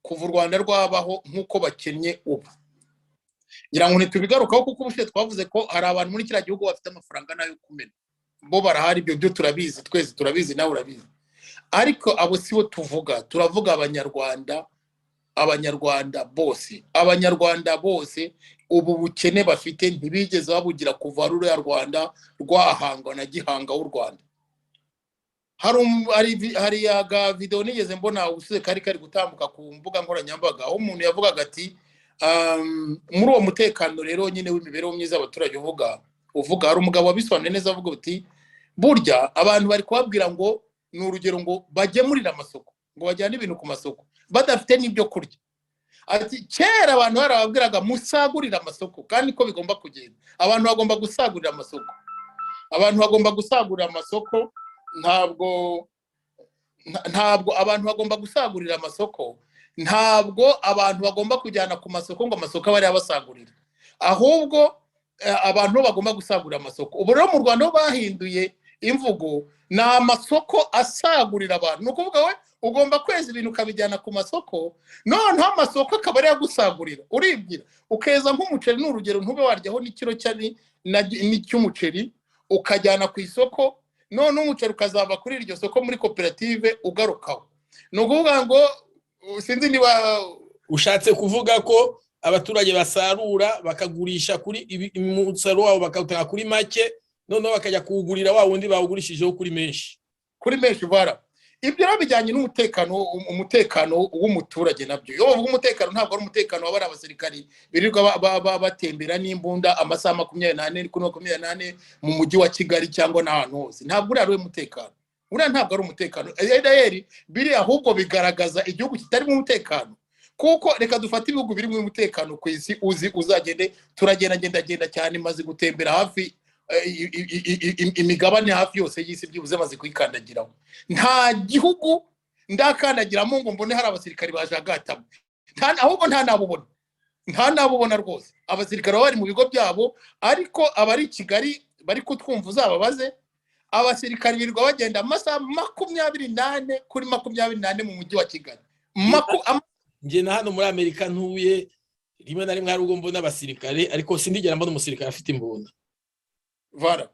kuva u Rwanda rwabaho nk'uko bakennye ubu. Ngira ngo ntitubigarukaho, kuko ubushize twavuze ko hari abantu muri kiriya gihugu bafite amafaranga n'ayo kumena, bo barahari, ibyo byo turabizi twese, turabizi, nawe urabizi. Ariko abo si bo tuvuga, turavuga Abanyarwanda, Abanyarwanda bose. Abanyarwanda bose ubu bukene bafite ntibigeze babugira kuva ruriya Rwanda rwahangwa na Gihanga w'u Rwanda. Hari aga video nigeze mbona usize kari gutambuka ku mbuga nkoranyambaga, aho umuntu yavugaga ati muri uwo mutekano rero nyine w'imibereho myiza y'abaturage uvuga, hari umugabo wabisobanuye neza avuga uti burya abantu bari kubabwira ngo, ni urugero, ngo bagemurire amasoko, ngo bajyane ibintu ku masoko badafite n'ibyo kurya. Ati kera abantu barababwiraga musagurire amasoko, kandi ko bigomba kugenda. Abantu bagomba gusagurira amasoko, abantu bagomba gusagurira amasoko. Ntabwo abantu bagomba gusagurira amasoko, ntabwo abantu bagomba kujyana ku masoko ngo amasoko abe ariyo abasagurira, ahubwo abantu bagomba gusagurira amasoko. Ubu rero mu Rwanda ho bahinduye imvugo, ni amasoko asagurira abantu. Ni ukuvuga we ugomba kweza ibintu ukabijyana ku masoko, noneho amasoko akaba ariyo agusagurira. Uribwira ukeza nk'umuceri, ni urugero, ntube waryaho n'ikiro cy'umuceri, ukajyana ku isoko, noneho umuceri ukazava kuri iryo soko muri koperative ugarukaho. Ni ukuvuga ngo sinzi niba Ushatse kuvuga ko abaturage basarura bakagurisha kuri umusaruro wabo bakawutanga kuri make, noneho bakajya kuwugurira wa wundi bawugurishijeho kuri menshi. Kuri menshi, voilà. Ibyo rero bijyanye n'umutekano, umutekano w'umuturage nabyo. Iyo bavuga umutekano, ntabwo ari umutekano w'abari abasirikari birirwa batembera n'imbunda amasaha 24 kuri 24 mu mujyi wa Kigali cyangwa n'ahantu hose. Ntabwo uriya ari umutekano, uriya ntabwo ari umutekano. Edayeri biriya ahubwo bigaragaza igihugu kitarimo umutekano, kuko reka dufate ibihugu birimo umutekano ku isi uzi, uzagende, turagenda genda cyane, maze gutembera hafi imigabane hafi yose y'isi, byibuze maze kuyikandagiraho. Nta gihugu ndakandagiramo ngo mbone hari abasirikari bajagatamo, ahubwo nta nabubona, nta nabubona rwose. Abasirikare baba bari mu bigo byabo, ariko abari i Kigali bari kutwumva uzababaze, abasirikari birirwa bagenda amasaha 24 kuri 24 mu mujyi wa Kigali. Njye na hano muri Amerika ntuye, rimwe na rimwe hari ubwo mbona abasirikare, ariko sindigera mbona umusirikare afite imbunda. Voilà.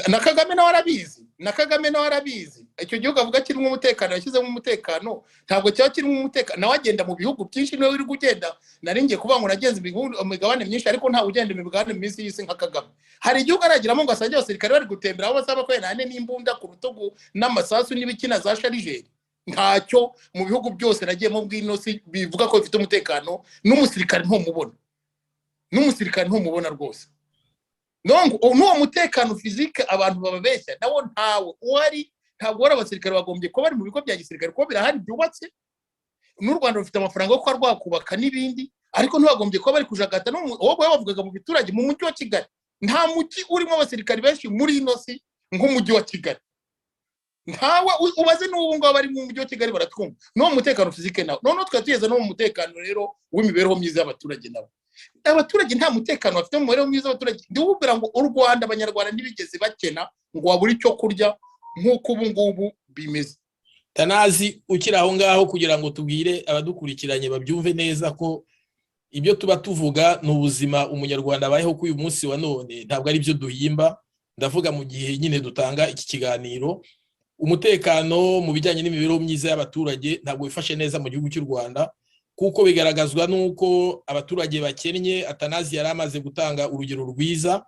Na Kagame nawe arabizi, na Kagame nawe arabizi. Icyo gihugu avuga kirimo umutekano, yashyizemo umutekano, ntabwo cyaba kirimo umutekano. Nawe agenda mu bihugu byinshi, niwe uri ugenda. Nari ngiye kuvuga ngo nagenze imigabane myinshi, ariko ntawe ugenda imigabane myinshi y'isi nka Kagame. Hari igihugu aragiramo ngo asange abasirikare bari gutembera aho basaba 24 n'imbunda ku rutugu n'amasasu n'ibikina za chargeur? Ntacyo. Mu bihugu byose nagiyemo bw'ino si bivuga ko bifite umutekano, n'umusirikare ntumubona, n'umusirikare ntumubona rwose. N'uwo mutekano physique abantu bababeshya nawo ntawe uhari, ntabwo wari. Abasirikare bagombye kuba bari mu bigo bya gisirikare, kuko birahari byubatse, n'u Rwanda rufite amafaranga yo kuba rwakubaka n'ibindi, ariko ntibagombye kuba bari kujagata. Ahubwo bavugaga mu biturage. Mu mujyi wa Kigali, nta mujyi urimo abasirikare benshi muri ino si nk'umujyi wa Kigali, ntawe. Ubaze n'ubu ngubu bari mu mujyi wa Kigali baratwumva. N'uwo mutekano physique nawe. Noneho twari tugeze no mu mutekano rero w'imibereho myiza y'abaturage nabo. Abaturage nta mutekano bafite mu mibereho myiza y'abaturage. Ndikubwira ngo u Rwanda, Abanyarwanda ntibigeze bakena ngo babure icyo kurya nk'uko ubu ngubu bimeze. Tanazi, ukiri aho ngaho, kugira ngo tubwire abadukurikiranye babyumve neza ko ibyo tuba tuvuga ni ubuzima Umunyarwanda abayeho kuri uyu munsi wa none, ntabwo ari byo duhimba. Ndavuga mu gihe nyine dutanga iki kiganiro, umutekano mu bijyanye n'imibereho myiza y'abaturage ntabwo wifashe neza mu gihugu cy'u Rwanda, kuko bigaragazwa n'uko abaturage bakennye. Atanazi yari amaze gutanga urugero rwiza,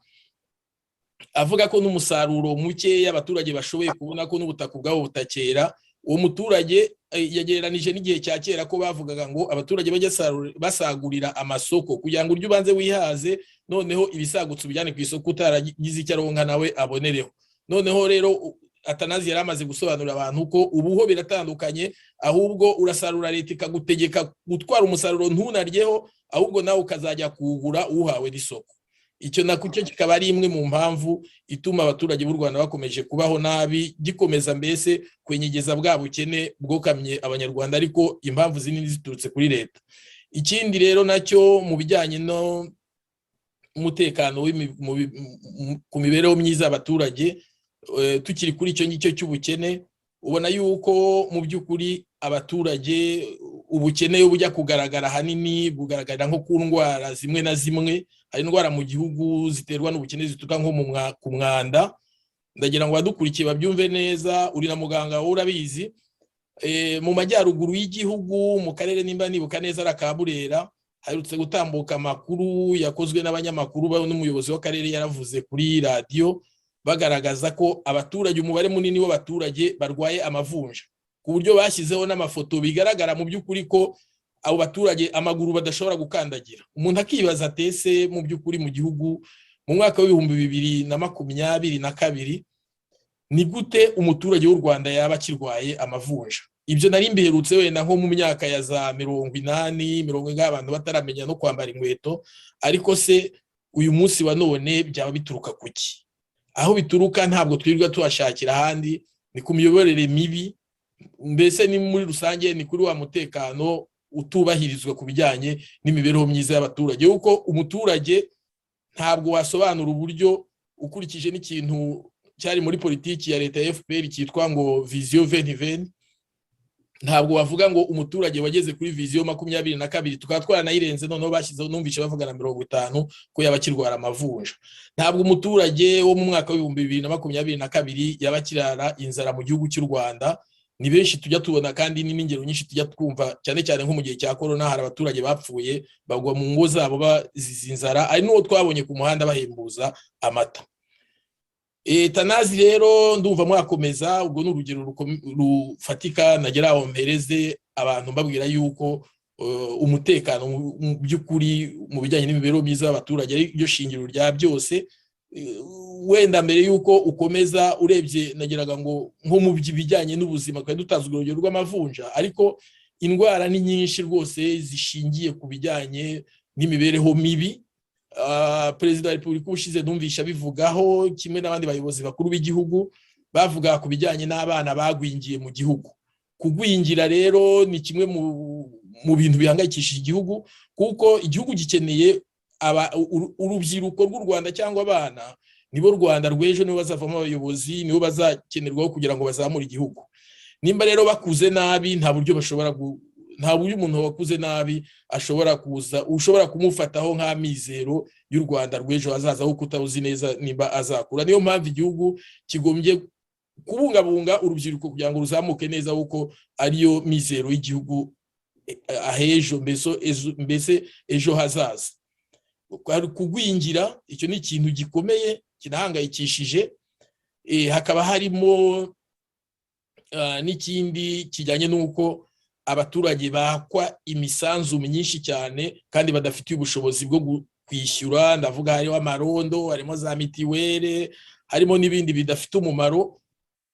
avuga ko n'umusaruro mukeya abaturage bashoboye kubona, ko n'ubutaka ubwabo butakera. Uwo muturage yagereranije n'igihe cya kera, ko bavugaga ngo abaturage bajya basagurira amasoko kugira ngo urye ubanze wihaze, noneho ibisagutse ubijyane ku isoko, utaragize icyo aronka nawe abonereho. Noneho rero Atanazi yari amaze gusobanurira abantu ko ubuho biratandukanye, ahubwo urasarura, leta ikagutegeka gutwara umusaruro ntunaryeho, ahubwo nawe ukazajya kuwugura uwuhawe n'isoko. Icyo nacyo kikaba ari imwe mu mpamvu ituma abaturage b'u Rwanda bakomeje kubaho nabi, gikomeza mbese kwenyegeza bwa bukene bwokamye Abanyarwanda, ariko impamvu zinini ziturutse kuri leta. Ikindi rero nacyo mu bijyanye n'umutekano ku mibereho myiza y'abaturage, tukiri kuri icyo ngicyo cy'ubukene, ubona yuko mu by'ukuri abaturage, ubukene bujya kugaragara ahanini bugaragarira nko ku ndwara zimwe na zimwe. Hari indwara mu gihugu ziterwa n'ubukene zituruka nko ku mwanda. Ndagira ngo abadukurikiye babyumve neza, uri na muganga wowe urabizi. Mu majyaruguru y'igihugu, mu karere, nimba nibuka neza, ari aka Burera, haherutse gutambuka amakuru yakozwe n'abanyamakuru n'umuyobozi w'akarere yaravuze kuri radiyo. Bagaragaza ko abaturage, umubare munini w'abaturage barwaye amavunja, ku buryo bashyizeho n'amafoto bigaragara mu by'ukuri ko abo baturage amaguru badashobora gukandagira. Umuntu akibaza atese mu by'ukuri mu gihugu mu mwaka w'2022 ni gute umuturage w'u Rwanda yaba akirwaye amavunja? Ibyo nari mbiherutse wenda nko mu myaka ya za 80, 40, abantu bataramenya no kwambara inkweto. Ariko se uyu munsi wa none byaba bituruka kuki? Aho bituruka ntabwo twirirwa tuhashakira ahandi, ni ku miyoborere mibi. Mbese ni muri rusange ni kuri wa mutekano utubahirizwa ku bijyanye n'imibereho myiza y'abaturage, kuko umuturage ntabwo wasobanura uburyo, ukurikije n'ikintu cyari muri politiki ya leta ya FPR cyitwa ngo Vision 2020, ntabwo wavuga ngo umuturage wageze kuri Vision 22, tukaba twaranayirenze, noneho bashyizeho, numvise bavuga na 50, ko yaba akirwara amavunja. Ntabwo umuturage wo mu mwaka w'2022 yaba akirara inzara mu gihugu cy'u Rwanda. Ni benshi tujya tubona, kandi ni n'ingero nyinshi tujya twumva, cyane cyane nko mu gihe cya korona hari abaturage bapfuye bagwa mu ngo zabo bazize inzara, ari n'uwo twabonye ku muhanda bahembuza amata. Tanazi rero ndumva mwakomeza. Ubwo ni urugero rufatika nagera aho mpereze abantu, mbabwira yuko umutekano mu by'ukuri mu bijyanye n'imibereho myiza y'abaturage ari ryo shingiro rya byose. Wenda mbere y'uko ukomeza, urebye nageraga ngo nko mu bijyanye n'ubuzima twari dutanze urugero rw'amavunja, ariko indwara ni nyinshi rwose zishingiye ku bijyanye n'imibereho mibi. Perezida wa Repubulika ubushize numvisha abivugaho, kimwe n'abandi bayobozi bakuru b'igihugu, bavuga ku bijyanye n'abana bagwingiye mu gihugu. Kugwingira rero ni kimwe mu bintu bihangayikishije igihugu, kuko igihugu gikeneye urubyiruko rw'u Rwanda cyangwa abana. Nibo Rwanda rw'ejo, nibo bazavamo abayobozi, nibo bazakenerwaho kugira ngo bazamure igihugu. Nimba rero bakuze nabi, nta buryo bashobora, nta buryo umuntu wakuze nabi ashobora kuza ushobora kumufataho nk'amizero y'u Rwanda rw'ejo hazaza, kuko utazi neza nimba azakura. Niyo mpamvu igihugu kigombye kubungabunga urubyiruko kugira ngo ruzamuke neza, kuko ariyo mizero y'igihugu ahejo, mbese ejo hazaza. Kugwingira, icyo ni ikintu gikomeye kinahangayikishije. Hakaba harimo n'ikindi kijyanye n'uko abaturage bakwa imisanzu myinshi cyane kandi badafitiye ubushobozi bwo kwishyura. Ndavuga hariho amarondo, harimo za mitiwere, harimo n'ibindi bidafite umumaro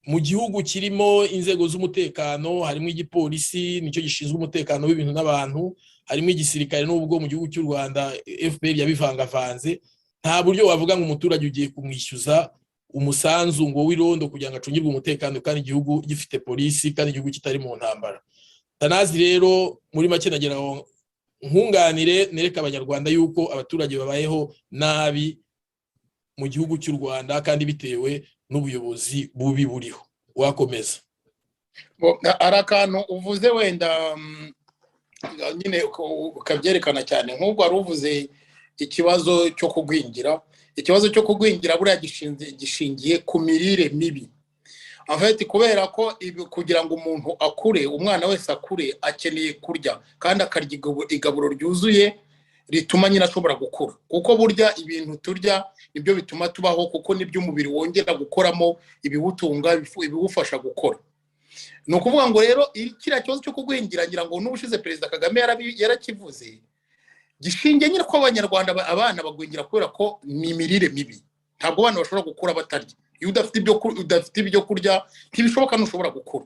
mu gihugu kirimo inzego z'umutekano. Harimo igipolisi, nicyo gishinzwe umutekano w'ibintu n'abantu, harimo igisirikare, n'ubwo mu gihugu cy'u Rwanda FPR yabivangavanze. Nta buryo wavuga ngo umuturage ugiye kumwishyuza umusanzu ngo w'irondo kugira ngo acungirwe umutekano, kandi igihugu gifite polisi, kandi igihugu kitari mu ntambara. Tanazi rero muri make nagira ngo nkunganire, nereke Abanyarwanda yuko abaturage babayeho nabi mu gihugu cy'u Rwanda, kandi bitewe n'ubuyobozi bubi buriho. Wakomeza. Hari akantu uvuze wenda nyine ukabyerekana cyane, nk'ubwo wari uvuze ikibazo cyo kugwingira. Ikibazo cyo kugwingira buriya gishingiye ku mirire mibi en, kubera ko kugira ngo umuntu akure, umwana wese akure, akeneye kurya kandi akarya igaburo ryuzuye rituma nyine ashobora gukura, kuko burya ibintu turya nibyo bituma tubaho, kuko nibyo umubiri wongera gukoramo ibiwutunga, ibiwufasha gukora. Ni ukuvuga ngo rero kiriya kibazo cyo kugwingira, ngira ngo n'ubushize Perezida Kagame yarakivuze, gishingiye nyine ko Abanyarwanda, abana bagwingira kubera ko ni imirire mibi. Ntabwo abana bashobora gukura batarya. Iyo udafite ibyo kurya, ntibishoboka, ntushobora gukura.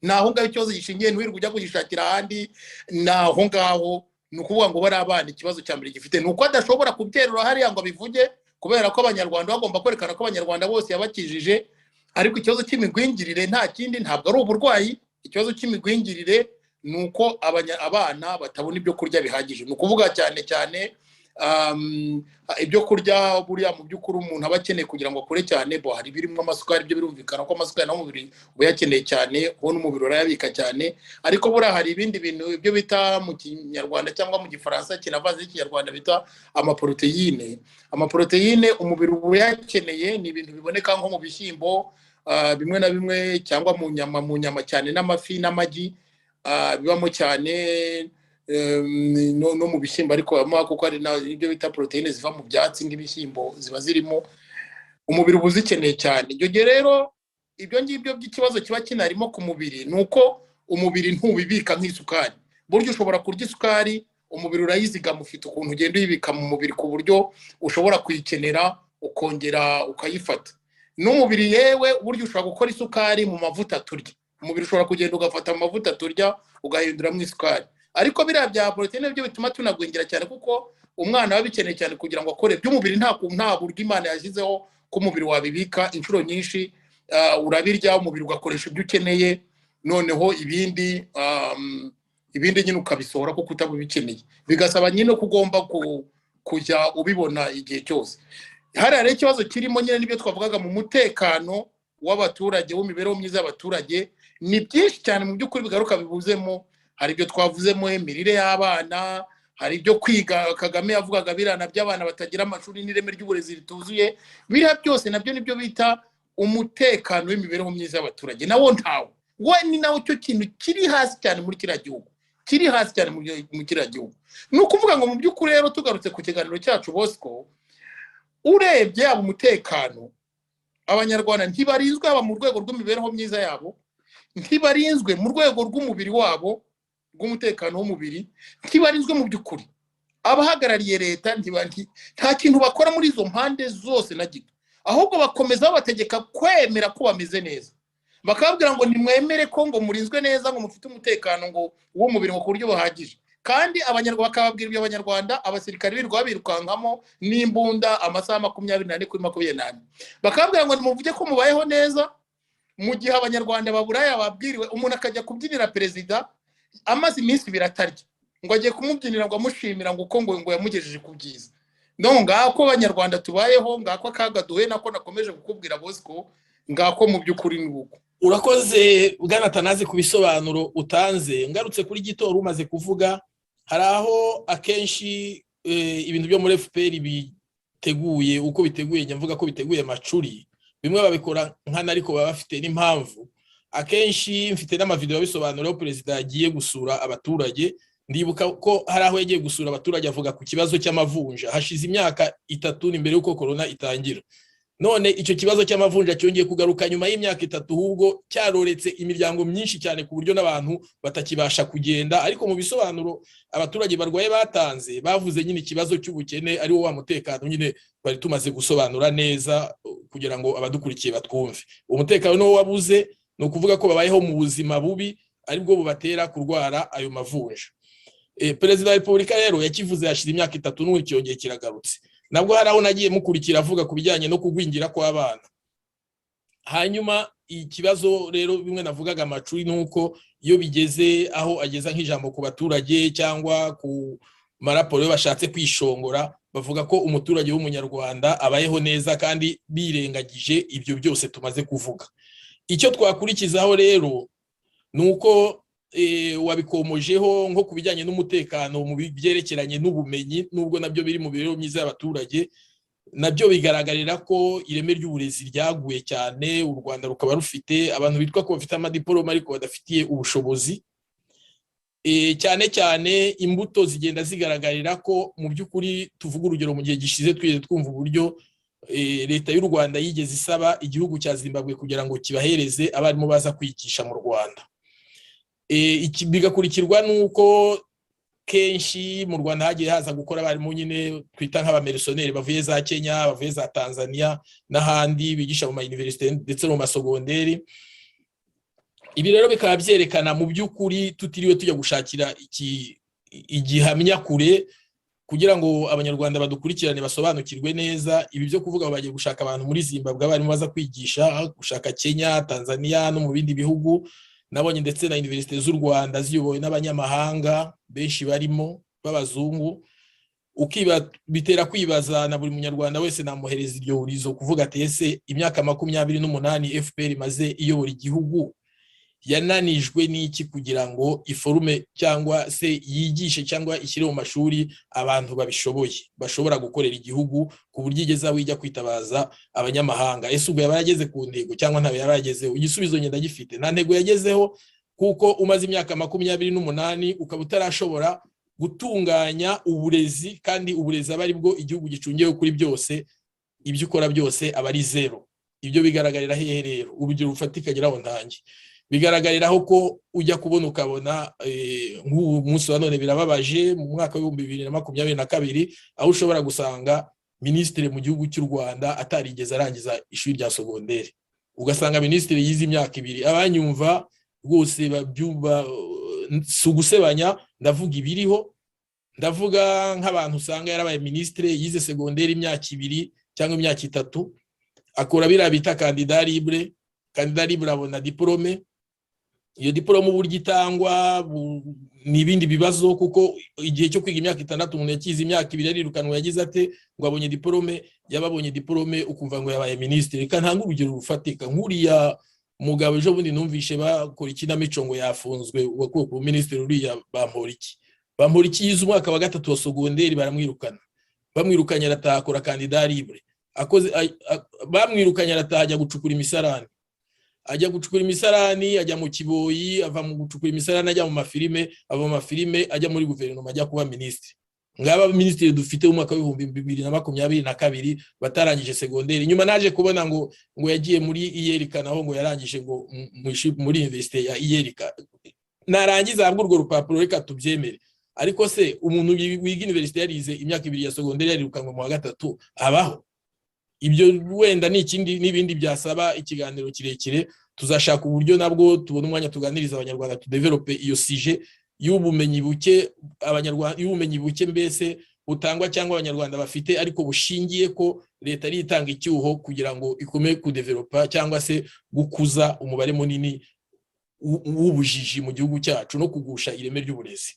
Ni aho ngaho ikibazo gishingiye, ntiwirirwe ujya kugishakira ahandi, ni aho ngaho. Ni ukuvuga ngo bariya abana, ikibazo cya mbere gifite ni uko adashobora kubyerura hariya ngo abivuge, kubera ko Abanyarwanda bagomba kwerekana ko Abanyarwanda bose yabakijije. Ariko ikibazo cy'imigwingirire nta kindi, ntabwo ari uburwayi. Ikibazo cy'imigwingirire ni uko abana batabona ibyo kurya bihagije. Ni ukuvuga cyane cyane ibyo kurya buriya mu by'ukuri umuntu aba akeneye kugira ngo akure cyane, bo hari ibirimo amasukari, ibyo birumvikana ko amasukari nawo umubiri uba uyakeneye cyane, uwo n'umubiri urayabika cyane. Ariko buriya hari ibindi bintu, ibyo bita mu Kinyarwanda cyangwa mu Gifaransa kinavanze n'Ikinyarwanda bita amaporoteyine. Amaporoteyine umubiri uba uyakeneye, ni ibintu biboneka nko mu bishyimbo bimwe na bimwe, cyangwa mu nyama, mu nyama cyane n'amafi n'amagi bibamo cyane, no mu bishyimbo ariko habamo, kuko hari n'ibyo bita poroteyine ziva mu byatsi nk'ibishyimbo ziba zirimo. Umubiri uba uzikeneye cyane. Icyo gihe rero, ibyo ngibyo by'ikibazo kiba kinarimo ku mubiri ni uko umubiri ntubibika nk'isukari. Burya ushobora kurya isukari, umubiri urayizigama, ufite ukuntu ugenda uyibika mu mubiri ku buryo ushobora kuyikenera ukongera ukayifata n'umubiri. Yewe, burya ushobora gukora isukari mu mavuta turya. Umubiri ushobora kugenda ugafata amavuta turya ugahinduramo isukari. Ariko biriya bya poroteyine byo bituma tunagwingira cyane, kuko umwana aba abikeneye cyane kugira ngo akore. By'umubiri nta buryo Imana yashyizeho ko umubiri wabibika inshuro nyinshi. Urabirya, umubiri ugakoresha ibyo ukeneye, noneho ibindi nyine ukabisohora kuko utaba ubikeneye. Bigasaba nyine ko ugomba kujya ubibona igihe cyose. Hariya rero ikibazo kirimo nyine n'ibyo twavugaga mu mutekano w'abaturage, w'imibereho myiza y'abaturage, ni byinshi cyane mu by'ukuri bigaruka bibuzemo. Hari ibyo twavuzemo, imirire y'abana, hari ibyo kwiga Kagame yavugaga, birana by'abana batagira amashuri n'ireme ry'uburezi rituzuye. Biriya byose nabyo nibyo bita umutekano w'imibereho myiza y'abaturage, nawo ntawo. We ni nawo cyo kintu kiri hasi cyane muri kiriya gihugu, kiri hasi cyane muri kiriya gihugu. Ni ukuvuga ngo mu by'ukuri rero, tugarutse ku kiganiro cyacu, Bosco, urebye yaba umutekano, Abanyarwanda ntibarinzwe, haba mu rwego rw'imibereho myiza yabo, ntibarinzwe mu rwego rw'umubiri wabo, rw'umutekano w'umubiri, ntibarinzwe mu by'ukuri. Abahagarariye leta nta kintu bakora muri izo mpande zose na gito, ahubwo bakomeza babategeka kwemera ko bameze neza, bakababwira ngo nimwemere ko ngo murinzwe neza, ngo mufite umutekano ngo w'umubiri ngo ku buryo buhagije. Kandi Abanyarwanda bakababwira ibyo, Abanyarwanda, abasirikare birirwa birukankamo n'imbunda amasaha 24/24, bakababwira ngo nimuvuge ko mubayeho neza, mu gihe Abanyarwanda baburaya babwiriwe. Umuntu akajya kubyinira perezida amaze iminsi 2 atarya, ngo agiye kumubyinira, ngo amushimira ngo uko ngo yamugejeje ku byiza. No ngako Abanyarwanda tubayeho, ngako akaga duhuye nako nakomeje kukubwira, Bosco, ngako mu by'ukuri ni uko. Urakoze, bwana Tanazi, ku bisobanuro utanze. Ngarutse kuri Gitora umaze kuvuga, hari aho akenshi ibintu byo muri FPR biteguye uko biteguye, njya mvuga ko biteguye amacuri. Bimwe babikora nkana, ariko baba bafite n'impamvu. Akenshi mfite n'amavideo abisobanura, aho perezida yagiye gusura abaturage. Ndibuka ko hari aho yagiye gusura abaturage avuga ku kibazo cy'amavunja, hashize imyaka 3, ni mbere y'uko korona itangira. None icyo kibazo cy'amavunja cyongeye kugaruka nyuma y'imyaka 3, ahubwo cyaroretse imiryango myinshi cyane ku buryo n'abantu batakibasha kugenda. Ariko mu bisobanuro abaturage barwaye batanze, bavuze nyine ikibazo cy'ubukene, ari wo wa mutekano nyine bari tumaze gusobanura neza kugira ngo abadukurikiye batwumve. Umutekano niwo wabuze, ni ukuvuga ko babayeho mu buzima bubi, aribwo bubatera kurwara ayo mavunja. Perezida wa Repubulika rero yakivuze hashize imyaka 3, n'ubu cyongeye kiragarutse. Nabwo hari aho nagiye mukurikira avuga ku bijyanye no kugwingira kw'abana. Hanyuma ikibazo rero, bimwe navugaga amacuri, ni uko iyo bigeze aho ageza nk'ijambo ku baturage cyangwa ku maraporo, iyo bashatse kwishongora, bavuga ko umuturage w'Umunyarwanda abayeho neza, kandi birengagije ibyo byose tumaze kuvuga. Icyo twakurikizaho rero ni uko wabikomojeho nko ku bijyanye n'umutekano mu byerekeranye n'ubumenyi, nubwo nabyo biri mu mibereho myiza y'abaturage, nabyo bigaragarira ko ireme ry'uburezi ryaguye cyane. U Rwanda rukaba rufite abantu bitwa ko bafite amadiporome ariko badafitiye ubushobozi. Cyane cyane imbuto zigenda zigaragarira ko mu by'ukuri, tuvuga urugero, mu gihe gishize twigeze twumva uburyo Leta y'u Rwanda yigeze isaba igihugu cya Zimbabwe kugira ngo kibahereze abarimu baza kwigisha mu Rwanda. Bigakurikirwa n'uko kenshi mu Rwanda hagiye haza gukora abarimu nyine twita nk'abamercenaires, bavuye za Kenya, bavuye za Tanzania n'ahandi, bigisha mu mayuniverisite ndetse no mu masogonderi. Ibi rero bikaba byerekana mu by'ukuri, tutiriwe tujya gushakira igihamya kure, kugira ngo Abanyarwanda badukurikirane basobanukirwe neza, ibi byo kuvuga ngo bagiye gushaka abantu muri Zimbabwe, abarimu baza kwigisha, gushaka Kenya, Tanzania no mu bindi bihugu. Nabonye ndetse na université z'u Rwanda ziyobowe n'abanyamahanga benshi barimo b'abazungu. Bitera kwibaza na buri Munyarwanda wese, namuhereza iryo hurizo kuvuga ati: "Ese imyaka 28 FPR imaze iyobora igihugu, yananijwe n'iki kugira ngo iforme cyangwa se yigishe cyangwa ishyire mu mashuri abantu babishoboye, bashobora gukorera igihugu, ku buryo igeze aho ijya kwitabaza abanyamahanga? Ese ubwo yaba yarageze ku ntego cyangwa ntabwo yaba yaragezeho?" Igisubizo ngenda gifite: nta ntego yagezeho, kuko umaze imyaka 28 ukaba utarashobora gutunganya uburezi, kandi uburezi aba ari bwo igihugu gicungiyeho kuri byose. Ibyo ukora byose aba ari zero. Ibyo bigaragarira hehe rero? Urugero rufatika aho ntange, bigaragariraho ko ujya kubona ukabona nk'ubu munsi wa none, birababaje, mu mwaka w'2022, aho ushobora gusanga minisitiri mu gihugu cy'u Rwanda atarigeze arangiza ishuri rya sogonderi, ugasanga minisitiri yize imyaka 2. Abanyumva rwose babyumva, si ugusebanya, ndavuga ibiriho. Ndavuga nk'abantu usanga yarabaye minisitiri yize segonderi imyaka 2 cyangwa imyaka 3, akora biriya bita candidat libre. Candidat libre abona diporome. Iyo diporome uburyo itangwa ni ibindi bibazo, kuko igihe cyo kwiga imyaka 6, umuntu yakize imyaka 2, yarirukanwe, yagize ate, ngo abonye diporome. Yaba abonye diporome, ukumva ngo yabaye minisitiri. Reka ntange urugero rufatika nk'uriya mugabo ejo bundi numvishe bakora ikinamico ngo yafunzwe, wakuwe ku minisitiri, uriya Bamporiki. Bamporiki yize umwaka wa gatatu wa sogonderi, baramwirukana. Bamwirukanye arataha, akora candidat libre. Akoze, bamwirukanye arataha, ajya gucukura imisarani. Ajya gucukura imisarani, ajya mu kiboyi, ava mu gucukura imisarani ajya mu mafilime, ava mu mafilime ajya muri guverinoma, ajya kuba minisitiri. Ngaba minisitiri dufite mu mwaka w'2022 batarangije segonderi. Nyuma naje kubona ngo yagiye muri ULK, naho ngo yarangije ngo muri université ya ULK, narangiza ahabwa urwo rupapuro, reka tubyemere. Ariko se umuntu wiga université yarize imyaka 2 ya segonderi, yarirukanwe mu wa gatatu, abaho? Ibyo wenda ni ikindi n'ibindi byasaba ikiganiro kirekire. Tuzashaka uburyo nabwo tubona umwanya tuganiriza Abanyarwanda, tudevelope iyo sujet y'ubumenyi buke Abanyarwanda, y'ubumenyi buke mbese butangwa cyangwa Abanyarwanda bafite, ariko bushingiye ko leta ari itanga icyuho kugira ngo ikome kudevelopa cyangwa se gukuza umubare munini w'ubujiji mu gihugu cyacu no kugusha ireme ry'uburezi.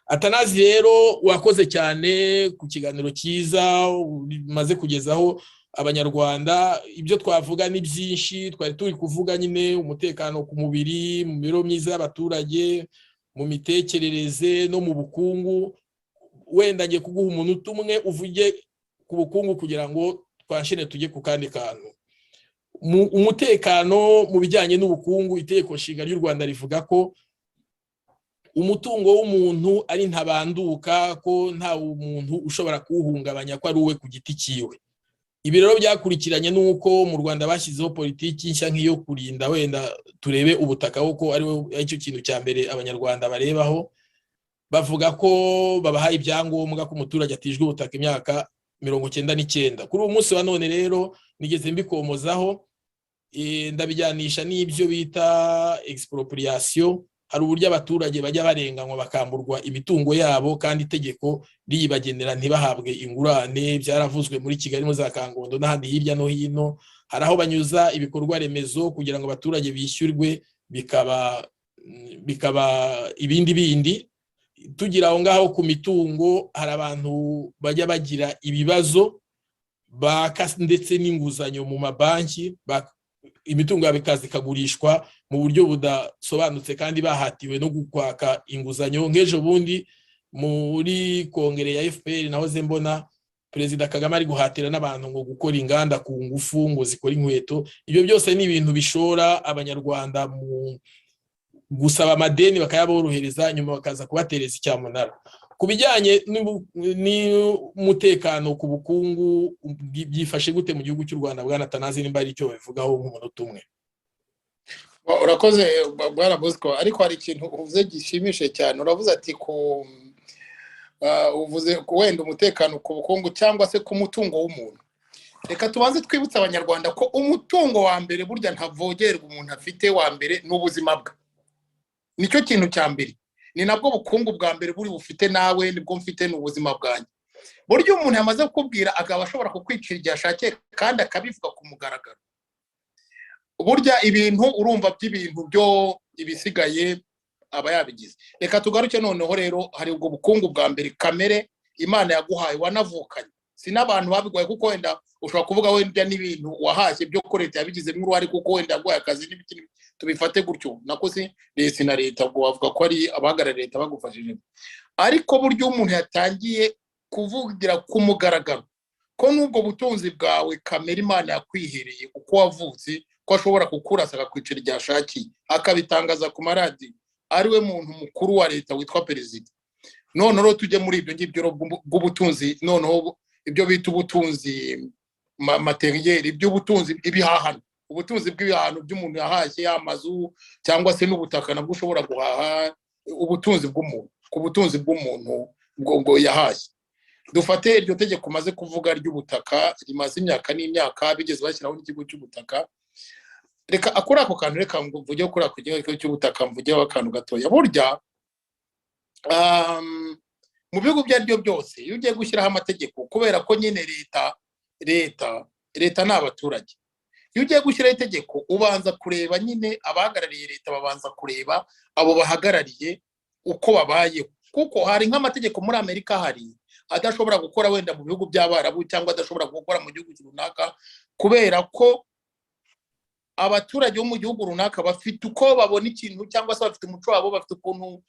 Atanazi rero, wakoze cyane ku kiganiro cyiza umaze kugezaho Abanyarwanda. Ibyo twavuga ni byinshi. Twari turi kuvuga nyine umutekano ku mubiri, mu mibereho myiza y'abaturage, mu mitekerereze no mu bukungu. Wenda ngiye kuguha umunota umwe uvuge ku bukungu kugira ngo twanshine tujye ku kandi kantu. Umutekano mu bijyanye n'ubukungu, Itegeko Nshinga ry'u Rwanda rivuga ko umutungo w'umuntu ari ntabanduka, ko nta muntu ushobora kuwuhungabanya, ko ari uwe ku giti cyiwe. Ibi rero byakurikiranye n'uko mu Rwanda bashyizeho politiki nshya nk'iyo kurinda, wenda turebe ubutaka, kuko aricyo kintu cya mbere Abanyarwanda barebaho. Bavuga ko babahaye ibyangombwa ko umuturage atijwe ubutaka imyaka 99. Kuri uyu munsi wa none rero nigeze mbikomozaho, ndabijyanisha n'ibyo bita expropriation. Hari uburyo abaturage bajya barenganywa, bakamburwa imitungo yabo kandi itegeko riyibagenera, ntibahabwe ingurane. Byaravuzwe muri Kigali, muri za Kangondo n'ahandi hirya no hino. Hari aho banyuza ibikorwa remezo kugira ngo abaturage bishyurwe, bikaba ibindi bindi. Tugira aho ngaho ku mitungo, hari abantu bajya bagira ibibazo baka ndetse n'inguzanyo mu mabanki, imitungo yabo ikaza ikagurishwa mu buryo budasobanutse kandi bahatiwe no kwaka inguzanyo. Nk'ejo bundi muri kongere ya FPR nahoze mbona Perezida Kagame ari guhatira n'abantu ngo gukora inganda ku ngufu, ngo zikora inkweto. Ibyo byose ni ibintu bishora Abanyarwanda mu gusaba amadeni, bakayaborohereza, nyuma bakaza kubatereza icyamunara. Ku bijyanye n'umutekano ku bukungu, byifashe gute mu gihugu cy'u Rwanda, bwana Tanazi, nimba ari icyo babivugaho nk'umunota umwe? Urakoze, bwana Bosco, ariko hari ikintu uvuze gishimishije cyane. Uravuze ati ku uvuze wenda umutekano ku bukungu cyangwa se ku mutungo w'umuntu. Reka tubanze twibutse Abanyarwanda ko umutungo wa mbere burya ntavogerwa umuntu afite wa mbere ni ubuzima bwe. Nicyo kintu cya mbere, ni nabwo bukungu bwa mbere buri bufite nawe, nibwo mfite, ni ubuzima bwanjye. Burya umuntu yamaze kukubwira, akaba ashobora kukwicira igihe ashakiye kandi akabivuga ku mugaragaro, burya ibintu urumva by'ibintu byo ibisigaye aba yabigize. Reka tugaruke noneho rero, hari ubwo bukungu bwa mbere kamere Imana yaguhaye wanavukanye, si n'abantu babiguhaye, kuko wenda ushobora kuvuga wenda n'ibintu wahashye byo ko leta yabigizemo uruhare, kuko wenda yaguhaye akazi n'ibiki, tubifate gutyo. Nako si leta na leta, ubwo bavuga ko ari abahagarariye leta bagufashije. Ariko burya umuntu yatangiye kuvugira ku mugaragaro ko n'ubwo butunzi bwawe kamere Imana yakwihereye uko wavutse, ko ashobora kukurasa akakwicira igihe ashakiye, akabitangaza ku maradiyo, ari we muntu mukuru wa leta witwa perezida. Noneho tujye muri ibyo ngibyo bw'ubutunzi, noneho ibyo bita ubutunzi. Matériel, iby'ubutunzi, ibihahano, ubutunzi bw'ibihahano by'umuntu yahashye, amazu cyangwa se n'ubutaka nabwo ushobora guhaha, ubutunzi bw'umuntu, ku butunzi bw'umuntu bwo yahashye. Dufate iryo tegeko umaze kuvuga ry'ubutaka, rimaze imyaka n'imyaka, bigeze bashyiraho n'ikigo cy'ubutaka. Reka kuri ako kantu, reka ngo mvuge kuri ako kigo cy'ubutaka, mvugeho akantu gatoya. Burya mu bihugu ibyo ari byo byose, iyo ugiye gushyiraho amategeko, kubera ko nyine leta ni abaturage, iyo ugiye gushyiraho itegeko ubanza kureba nyine abahagarariye leta, babanza kureba abo bahagarariye uko babayeho. Kuko hari nk'amategeko muri Amerika hari adashobora gukora wenda mu bihugu by'Abarabu, cyangwa adashobora gukora mu gihugu runaka, kubera ko abaturage bo mu gihugu runaka bafite uko babona ikintu, cyangwa se bafite umuco wabo, bafite ukuntu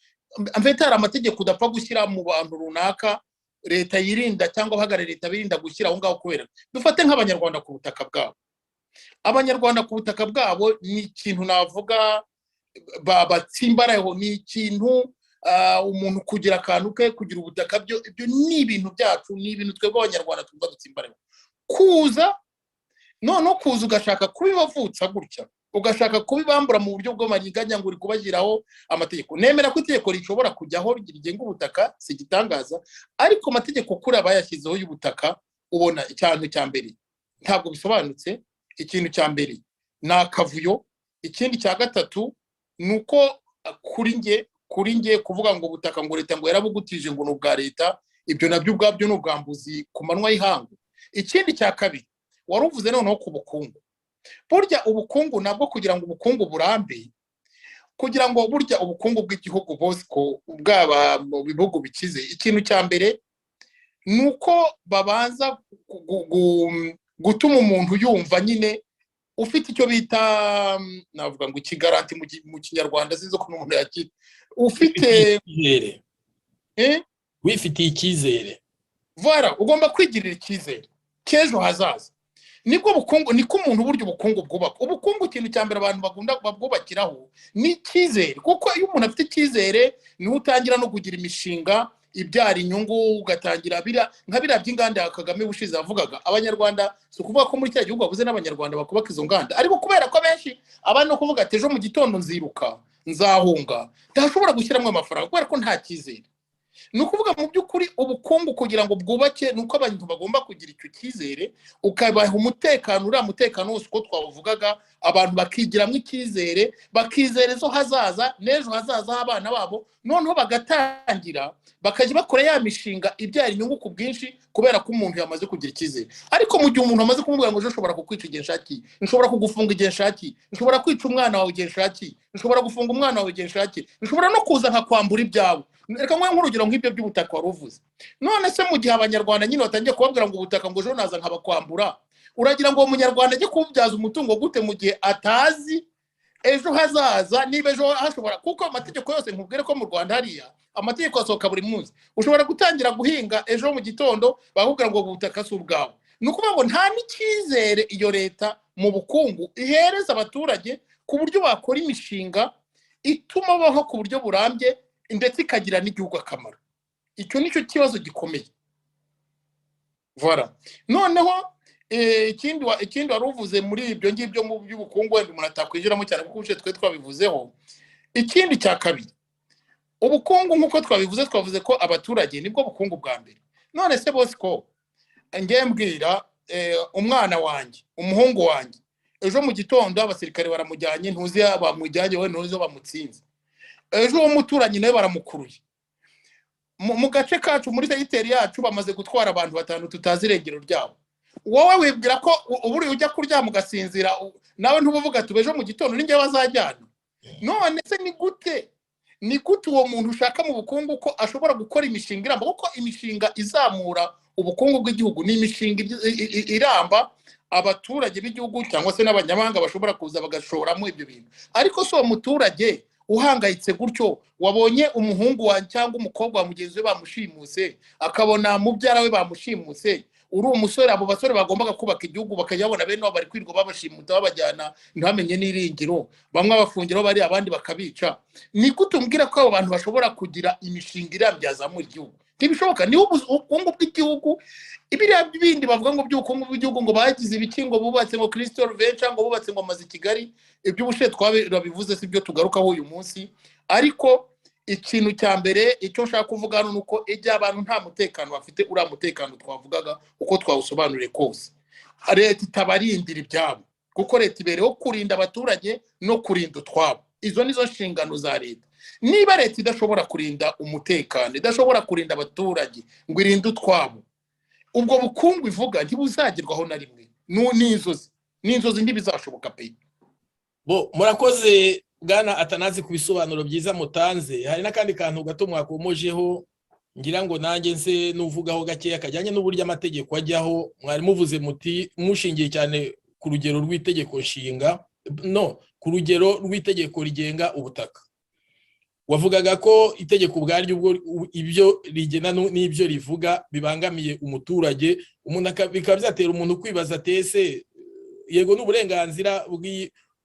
mfite. Hari amategeko udapfa gushyira mu bantu runaka, leta yirinda cyangwa abahagarariye leta birinda gushyira aho ngaho. Kubera dufate nk'Abanyarwanda ku butaka bwabo, Abanyarwanda ku butaka bwabo ni ikintu navuga batsimbarayeho, ni ikintu umuntu kugira akantu ke, kugira ubutaka byo, ibyo ni ibintu byacu, ni ibintu twebwe Abanyarwanda twumva dutsimbarayeho. Kuza noneho, kuza ugashaka kubibavutsa gutya, ugashaka kubibambura mu buryo bw'amariganya ngo uri kubashyiraho amategeko, nemera ko itegeko rishobora kujyaho rigenga ubutaka, si igitangaza. Ariko amategeko kuri abayashyizeho y'ubutaka, ubona ikintu cya mbere ntabwo bisobanutse, ikintu cya mbere ni akavuyo. Ikindi cya gatatu ni uko kuri nge kuvuga ngo ubutaka, ngo leta ngo yarabugutije, ngo ni ubwa leta, ibyo nabyo ubwabyo ni ubwambuzi ku manywa y'ihangu. Ikindi cya kabiri wari uvuze noneho ku bukungu, burya ubukungu nabwo, kugira ngo ubukungu burambe, kugira ngo burya ubukungu bw'igihugu, Bosco, bwaba mu bihugu bikize, ikintu cya mbere ni uko babanza gutuma umuntu yumva nyine ufite icyo bita, navuga ngo ikigaranti mu Kinyarwanda, sinzi ukuntu umuntu yakita, ufite icyizere. Wifitiye icyizere. Voilà, ugomba kwigirira icyizere cy'ejo hazaza, nibwo bukungu, niko umuntu, burya ubukungu bwubaka. Ubukungu, ikintu cya mbere abantu bakunda babwubakiraho ni icyizere, kuko iyo umuntu afite icyizere niho utangira no kugira imishinga ibyara inyungu, ugatangira biriya nka biriya by'inganda ya Kagame ubushize yavugaga. Abanyarwanda, si ukuvuga ko muri kiriya gihugu babuze n'Abanyarwanda bakubaka izo nganda, ariko kubera ko benshi abandi no kuvuga ati ejo mu gitondo nziruka, nzahunga, ntashobora gushyiramo amafaranga kubera ko nta cyizere. Ni ukuvuga mu by'ukuri ubukungu kugira ngo bwubake ni uko abantu bagomba kugira icyo cyizere, ukabaha umutekano, uriya mutekano wose uko twawuvugaga, abantu bakigiramo icyizere, bakizera ejo hazaza n'ejo hazaza h'abana babo, noneho bagatangira bakajya bakora ya mishinga ibyara inyungu ku bwinshi, kubera ko umuntu yamaze kugira icyizere. Ariko mu gihe umuntu amaze kumubwira ngo ejo nshobora kukwica igihe nshakiye, nshobora kugufunga igihe nshakiye, nshobora kwica umwana wawe igihe nshakiye, nshobora gufunga umwana wawe igihe nshakiye, nshobora no kuza nkakwambura ibyawe. Reka nguhe nk'urugero nk'ibyo by'ubutaka wari uvuze. None se mu gihe Abanyarwanda nyine batangiye kubabwira ngo ubutaka, ngo ejo naza nkabakwambura, uragira ngo uwo Munyarwanda ajye kuwubyaza umutungo gute mu gihe atazi ejo hazaza niba ejo hashobora? Kuko amategeko yose, nkubwire ko mu Rwanda hariya amategeko asohoka buri munsi. Ushobora gutangira guhinga ejo mu gitondo bakubwira ngo ubutaka si ubwawe. Ni ukuvuga ngo nta n'icyizere iyo leta mu bukungu ihereza abaturage ku buryo bakora imishinga ituma babaho ku buryo burambye, ndetse ikagira n'igihugu akamaro. Icyo ni cyo kibazo gikomeye. Voilà. Noneho ikindi wari uvuze muri ibyo ngibyo mu by'ubukungu, wenda umuntu atakwinjiramo cyane kuko ubushize twe twabivuzeho. Ikindi cya kabiri, ubukungu nk'uko twabivuze, twavuze ko abaturage nibwo bukungu bwa mbere. None se Bosco, ngiye mbwira umwana wanjye, umuhungu wanjye, ejo mu gitondo abasirikare baramujyanye, ntuzi bamujyanye, we ntuzi bamutsinze, ejo uwo muturanyi nawe baramukuruye. Mu gace kacu, muri segiteri yacu, bamaze gutwara abantu batanu tutazi irengero ryabo. Wowe wibwira ko ubu ujya kuryama ugasinzira, nawe ntubuvuga ati ejo mu gitondo ni njye bazajyana? None se ni gute uwo muntu ushaka mu bukungu ko ashobora gukora imishinga iramba? Kuko imishinga izamura ubukungu bw'igihugu ni imishinga iramba, abaturage b'igihugu cyangwa se n'abanyamahanga bashobora kuza bagashoramo ibyo bintu. Ariko si uwo muturage uhangayitse gutyo, wabonye umuhungu wawe cyangwa umukobwa wa mugenzi we bamushimuse, akabona mubyara we bamushimuse, uri umusore, abo basore bagombaga kubaka igihugu bakajya babona bene wabo bari kwirirwa babashimuta, babajyana ntibamenye n'iringiro, bamwe abafungiraho bari, abandi bakabica, ni gute umbwira ko abo bantu bashobora kugira imishinga irambye yazamura igihugu? Ntibishoboka. Niho ubukungu bw'igihugu, ibiriya bindi bavuga ngo by'ubukungu bw'igihugu, ngo bagize ibiki, ngo bubatse ngo Crystal Venture, ngo bubatse ngo amazu i Kigali, iby'ubushe twabivuze, si byo tugarukaho uyu munsi. Ariko ikintu cya mbere, icyo nshaka kuvuga hano, ni uko igihe abantu nta mutekano bafite, uriya mutekano twavugaga, uko twawusobanuriye kose, leta itabarindira ibyabo, kuko leta ibereyeho kurinda abaturage no kurinda utwabo. Izo nizo nshingano za leta. Niba leta idashobora kurinda umutekano, idashobora kurinda abaturage ngo irinde utwabo, ubwo bukungu ivuga ntibuzagerwaho na rimwe. Ni inzozi, ni inzozi, ntibizashoboka pe. Bo, murakoze bwana Atanazi ku bisobanuro byiza mutanze. Hari n'akandi kantu gato mwakomojeho, ngira ngo nanjye nse n'uvugaho gakeya, kajyanye n'uburyo amategeko ajyaho. Mwari muvuze muti mushingiye cyane ku rugero rw'itegeko nshinga, no ku rugero rw'itegeko rigenga ubutaka. Wavugaga ko itegeko ubwaryo, ubwo ibyo rigena n'ibyo rivuga bibangamiye umuturage, umuntu bikaba byatera umuntu kwibaza ati: "Ese yego ni uburenganzira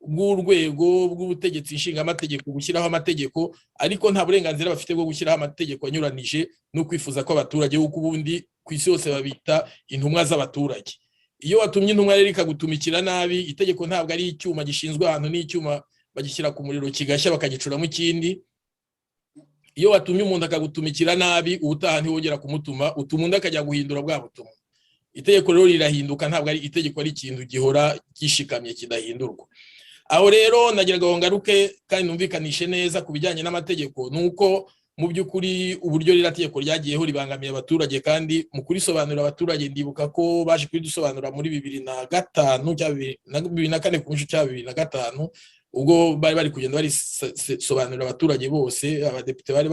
bw'urwego bw'ubutegetsi nshingamategeko gushyiraho amategeko, ariko nta burenganzira bafite bwo gushyiraho amategeko anyuranije no kwifuza kw'abaturage, kuko ubundi ku isi yose babita intumwa z'abaturage." Iyo watumye intumwa rero ikagutumikira nabi, itegeko ntabwo ari icyuma gishinzwe ahantu, n'icyuma bagishyira ku muriro kigashya bakagicuramo ikindi. Iyo watumye umuntu akagutumikira nabi, ubutaha ntiwongera kumutuma, utuma undi akajya guhindura bwa butumwa. Itegeko rero rirahinduka, ntabwo ari itegeko ari ikintu gihora gishikamye kidahindurwa. Aho rero nagira ngo ngaruke kandi numvikanishe neza ku bijyanye n'amategeko, ni uko mu by'ukuri uburyo ririya tegeko ryagiyeho ribangamiye abaturage. Kandi mu kurisobanurira abaturage, ndibuka ko baje kuridusobanura muri 2005 cyangwa 2004 ku nshuro cyangwa 2005, ubwo bari bari kugenda barisobanurira abaturage bose. Abadepite bari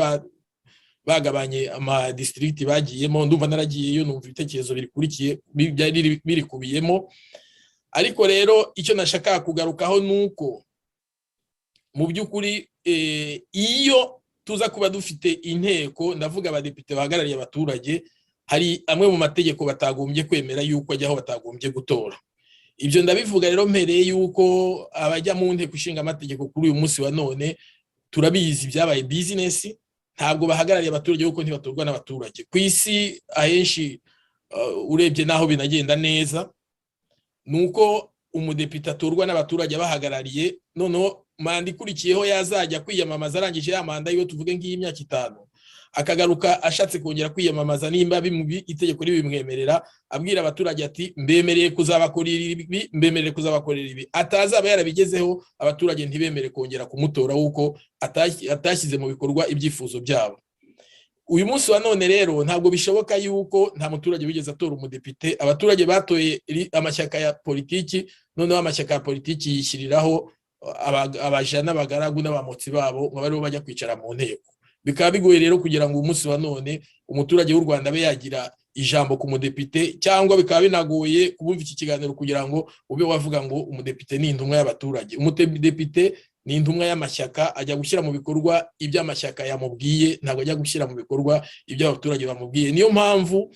bagabanye amadistrict bagiyemo, ndumva naragiyeyo, numva ibitekerezo birikurikiye byari birikubiyemo. Ariko rero icyo nashaka kugarukaho ni uko mu by'ukuri iyo tuza kuba dufite inteko, ndavuga abadepite bahagarariye abaturage, hari amwe mu mategeko batagombye kwemera yuko ajyaho, batagombye gutora. Ibyo ndabivuga rero mpereye yuko abajya mu nteko ishinga amategeko kuri uyu munsi wa none, turabizi, byabaye business. Ntabwo bahagarariye abaturage kuko ntibatorwa n'abaturage. Ku isi ahenshi, urebye n'aho binagenda neza, ni uko umudepite atorwa n'abaturage abahagarariye, noneho manda ikurikiyeho yazajya kwiyamamaza, arangije ya manda yiwe, tuvuge nk'iy'imyaka 5, akagaruka ashatse kongera kwiyamamaza, nimba itegeko ribimwemerera, abwira abaturage ati: "Mbemereye kuzabakorera ibi, mbemereye kuzabakorera ibi." Atazaba yarabigezeho, abaturage ntibemere kongera kumutora kuko atashyize mu bikorwa ibyifuzo byabo. Uyu munsi wa none rero ntabwo bishoboka yuko nta muturage wigeze atora umudepite. Abaturage batoye amashyaka ya politiki, noneho amashyaka ya politiki yishyiriraho abaja n'abagaragu n'abamotsi babo ngo aribo bajya kwicara mu nteko. Bikaba bigoye rero kugira ngo umunsi wa none umuturage w'u Rwanda abe yagira ijambo ku mudepite, cyangwa bikaba binagoye kubumva iki kiganiro kugira ngo ube wavuga ngo umudepite ni intumwa y'abaturage. Umudepite ni intumwa y'amashyaka, ajya gushyira mu bikorwa ibyo amashyaka yamubwiye, ntabwo ajya gushyira mu bikorwa ibyo abaturage bamubwiye. Niyo mpamvu